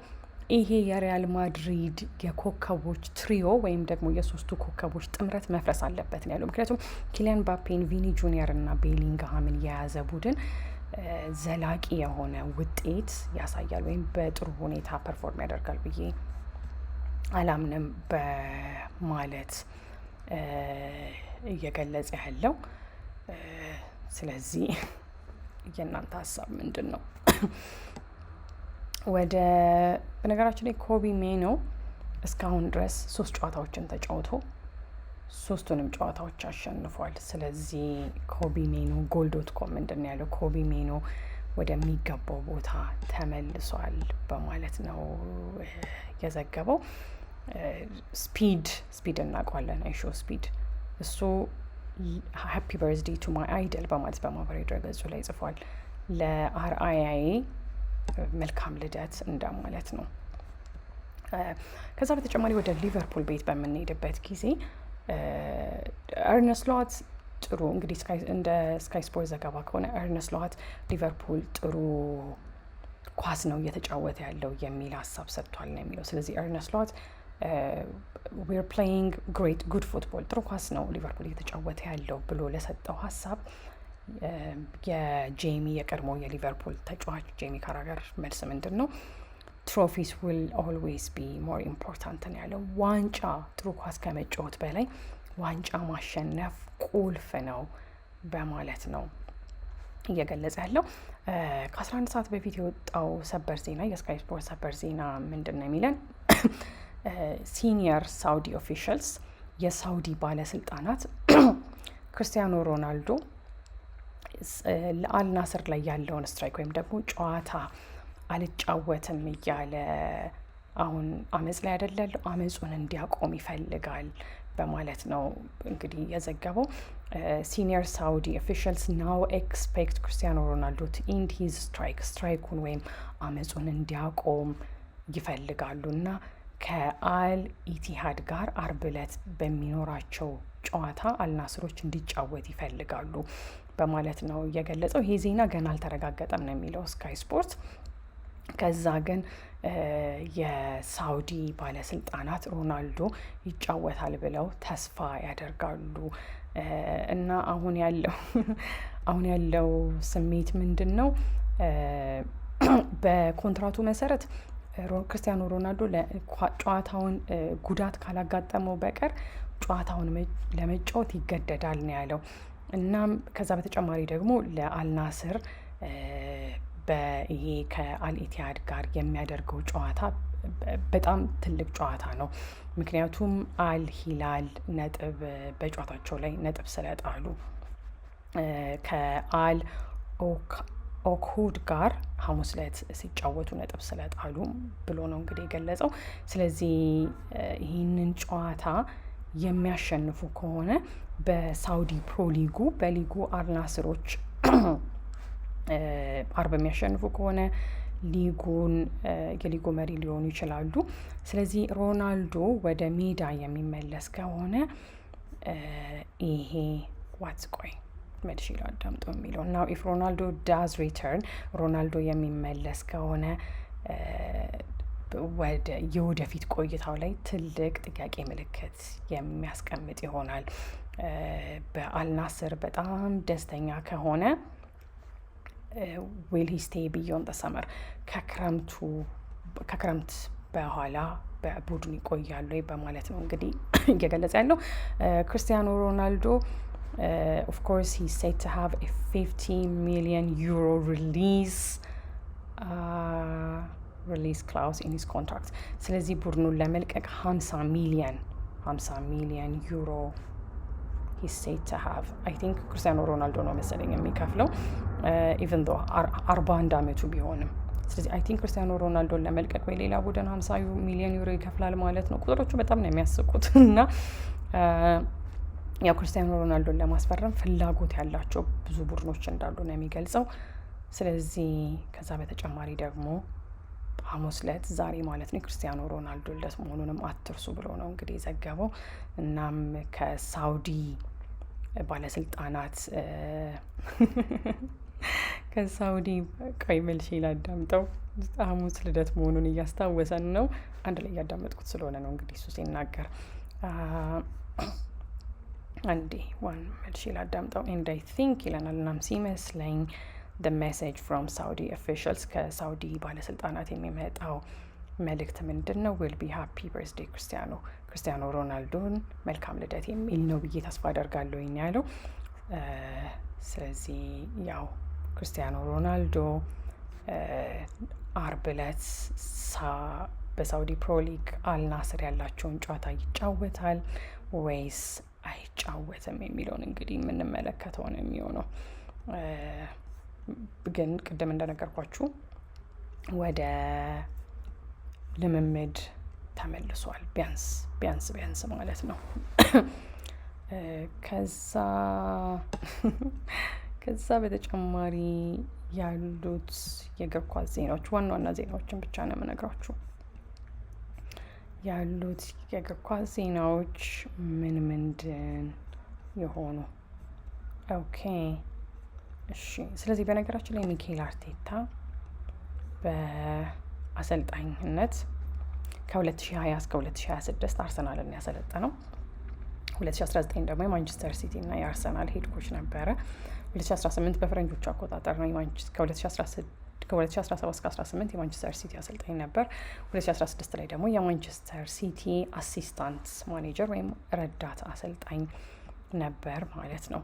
ይሄ የሪያል ማድሪድ የኮከቦች trio ወይም ደግሞ የሶስቱ ኮከቦች ጥምረት መፍረስ አለበት ነው ያለው። ምክንያቱም ኪሊያን ምባፔን፣ ቪኒ ጁኒየር እና ቤሊንግሃምን የያዘ ቡድን ዘላቂ የሆነ ውጤት ያሳያል ወይም በጥሩ ሁኔታ perform ያደርጋል ብዬ አላምንም በማለት እየገለጸ ያለው። ስለዚህ የእናንተ ሀሳብ ምንድን ነው? ወደ በነገራችን ላይ ኮቢ ሜኖ እስካሁን ድረስ ሶስት ጨዋታዎችን ተጫውቶ ሶስቱንም ጨዋታዎች አሸንፏል። ስለዚህ ኮቢ ሜኖ፣ Goal.com ምንድን ነው ያለው? ኮቢ ሜኖ ወደሚገባው ቦታ ተመልሷል በማለት ነው የዘገበው። ስፒድ፣ ስፒድ እናውቀዋለን፣ IShowSpeed፣ እሱ "Happy birthday to my idol" በማለት በማህበራዊ ድረገጹ ላይ ጽፏል። ለአርአያዬ መልካም ልደት እንደማለት ነው። ከዛ በተጨማሪ ወደ ሊቨርፑል ቤት በምንሄድበት ጊዜ አርነ ስሎት ጥሩ፣ እንግዲህ እንደ ስካይ ስፖርት ዘገባ ከሆነ አርነ ስሎት ሊቨርፑል ጥሩ ኳስ ነው እየተጫወተ ያለው የሚል ሀሳብ ሰጥቷል ነው የሚለው። ስለዚህ አርነ ስሎት "We're playing great, good football፣ ጥሩ ኳስ ነው ሊቨርፑል እየተጫወተ ያለው" ብሎ ለሰጠው ሀሳብ የጄሚ፣ የቀድሞ የሊቨርፑል ተጫዋች ጄሚ ካራገር መልስ ምንድን ነው? "Trophies will always be more important" ነው ያለው። ዋንጫ፣ ጥሩ ኳስ ከመጫወት በላይ ዋንጫ ማሸነፍ ቁልፍ ነው በማለት ነው እየገለጸ ያለው። ከ11 ሰዓት በፊት የወጣው ሰበር ዜና፣ የስካይ ስፖርት ሰበር ዜና ምንድን ነው የሚለን? Senior Saudi officials፣ የሳውዲ ባለስልጣናት ክርስቲያኖ ሮናልዶ ለአልናስር ላይ ያለውን strike ወይም ደግሞ ጨዋታ አልጫወትም እያለ አሁን አመፅ ላይ አይደል ያለው፣ አመፁን እንዲያቆም ይፈልጋል በማለት ነው እንግዲህ የዘገበው። Senior Saudi officials now expect Cristiano Ronaldo to end his strike፣ strike ኡን ወይም አመፁን እንዲያቆም ይፈልጋሉ እና ከአል ኢቲሃድ ጋር አርብ ዕለት በሚኖራቸው ጨዋታ አልናስሮች እንዲጫወት ይፈልጋሉ በማለት ነው የገለጸው። ይሄ ዜና ገና አልተረጋገጠም ነው የሚለው ስካይ ስፖርት። ከዛ ግን የሳውዲ ባለስልጣናት ሮናልዶ ይጫወታል ብለው ተስፋ ያደርጋሉ እና አሁን ያለው ስሜት ምንድን ነው? በኮንትራቱ መሰረት ክርስቲያኖ ሮናልዶ ጨዋታውን ጉዳት ካላጋጠመው በቀር ጨዋታውን ለመጫወት ይገደዳል ነው ያለው። እናም ከዛ በተጨማሪ ደግሞ ለአልናስር በይሄ ከአልኢቲሃድ ጋር የሚያደርገው ጨዋታ በጣም ትልቅ ጨዋታ ነው። ምክንያቱም አል ሂላል ነጥብ በጨዋታቸው ላይ ነጥብ ስለጣሉ፣ ከአል ኦክሁድ ጋር ሐሙስ ዕለት ሲጫወቱ ነጥብ ስለጣሉ ብሎ ነው እንግዲህ የገለጸው። ስለዚህ ይህንን ጨዋታ የሚያሸንፉ ከሆነ በሳውዲ ፕሮ ሊጉ፣ በሊጉ አልናስሮች አርብ የሚያሸንፉ ከሆነ ሊጉን የሊጉ መሪ ሊሆኑ ይችላሉ። ስለዚህ ሮናልዶ ወደ ሜዳ የሚመለስ ከሆነ ይሄ what's፣ ቆይ መልሼ ላዳምጠው የሚለው፣ now if Ronaldo does return፣ ሮናልዶ የሚመለስ ከሆነ ወደ የወደፊት ቆይታው ላይ ትልቅ ጥያቄ ምልክት የሚያስቀምጥ ይሆናል። በአልናስር በጣም ደስተኛ ከሆነ will he stay beyond the summer፣ ከክረምት በኋላ በቡድኑ ይቆያሉ ወይ በማለት ነው እንግዲህ እየገለጸ ያለው። ክርስቲያኖ ሮናልዶ of course he said to have a 50 million euro release clause in his contract። ስለዚህ ቡድኑን ለመልቀቅ 50 ሚሊየን ዩሮ he said to have። I think ክርስቲያኖ ሮናልዶ ነው መሰለኝ የሚከፍለው፣ even though 41 አመቱ ቢሆንም። ስለዚህ I think ክርስቲያኖ ሮናልዶን ለመልቀቅ ወይ ሌላ ቡድን 50 ሚሊዮን ዩሮ ይከፍላል ማለት ነው። ቁጥሮቹ በጣም ነው የሚያስቁት። እና ያው ክርስቲያኖ ሮናልዶን ለማስፈረም ፍላጎት ያላቸው ብዙ ቡድኖች እንዳሉ ነው የሚገልጸው። ስለዚህ ከዛ በተጨማሪ ደግሞ ሐሙስ ዕለት፣ ዛሬ ማለት ነው፣ የክርስቲያኖ ሮናልዶ ልደት መሆኑንም አትርሱ ብሎ ነው እንግዲህ የዘገበው። እናም ባለስልጣናት ከሳውዲ፣ ቆይ መልሼ ላዳምጠው። ሐሙስ ልደት መሆኑን እያስታወሰን ነው። አንድ ላይ እያዳመጥኩት ስለሆነ ነው እንግዲህ እሱ ሲናገር። አንዴ one መልሼ ላዳምጠው። "And I think" ይለናል። እናም ሲመስለኝ the message from Saudi officials፣ ከሳውዲ ባለስልጣናት የሚመጣው መልእክት ምንድን ነው? Will be "Happy birthday Cristiano"፣ ክርስቲያኖ ሮናልዶን መልካም ልደት የሚል ነው ብዬ ተስፋ አደርጋለሁ ያለው። ስለዚህ ያው ክርስቲያኖ ሮናልዶ አርብ ዕለት በሳውዲ ፕሮ ሊግ አልናስር ያላቸውን ጨዋታ ይጫወታል ወይስ አይጫወትም የሚለውን እንግዲህ የምንመለከተው ነው የሚሆነው። ግን ቅድም እንደነገርኳችሁ ወደ ልምምድ ተመልሷል። ቢያንስ ቢያንስ ቢያንስ ማለት ነው። ከዛ በተጨማሪ ያሉት የእግር ኳስ ዜናዎች፣ ዋና ዋና ዜናዎችን ብቻ ነው የምነግራችሁ። ያሉት የእግር ኳስ ዜናዎች ምን ምንድን የሆኑ? Okay፣ እሺ። ስለዚህ በነገራችን ላይ ሚኬል አርቴታ በአሰልጣኝነት ከ2020 እስከ 2026 አርሰናልን ያሰለጠነው፣ 2019 ደግሞ የማንቸስተር ሲቲ እና የአርሰናል head coach ነበረ። 2018 በፈረንጆቹ አቆጣጠር ነው። ከ2017 እስከ 18 የማንቸስተር ሲቲ አሰልጣኝ ነበር። 2016 ላይ ደግሞ የማንቸስተር ሲቲ assistant manager ወይም ረዳት አሰልጣኝ ነበር ማለት ነው።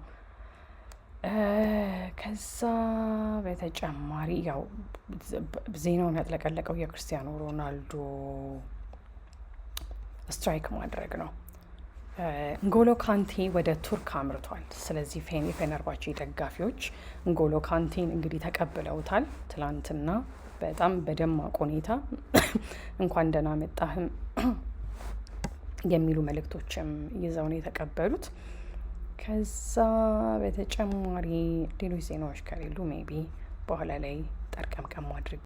ከዛ በተጨማሪ ያው ዜናውን ያጥለቀለቀው የክርስቲያኖ ሮናልዶ strike ማድረግ ነው። ንጎሎ ካንቴ ወደ ቱርክ አምርቷል። ስለዚህ የፌነርባቼ ደጋፊዎች ንጎሎ ካንቴን እንግዲህ ተቀብለውታል። ትላንትና በጣም በደማቅ ሁኔታ እንኳን ደህና መጣህም የሚሉ መልእክቶችም ይዘው ነው የተቀበሉት። ከዛ በተጨማሪ ሌሎች ዜናዎች ከሌሉ maybe በኋላ ላይ ጠርቀምቀም አድርግ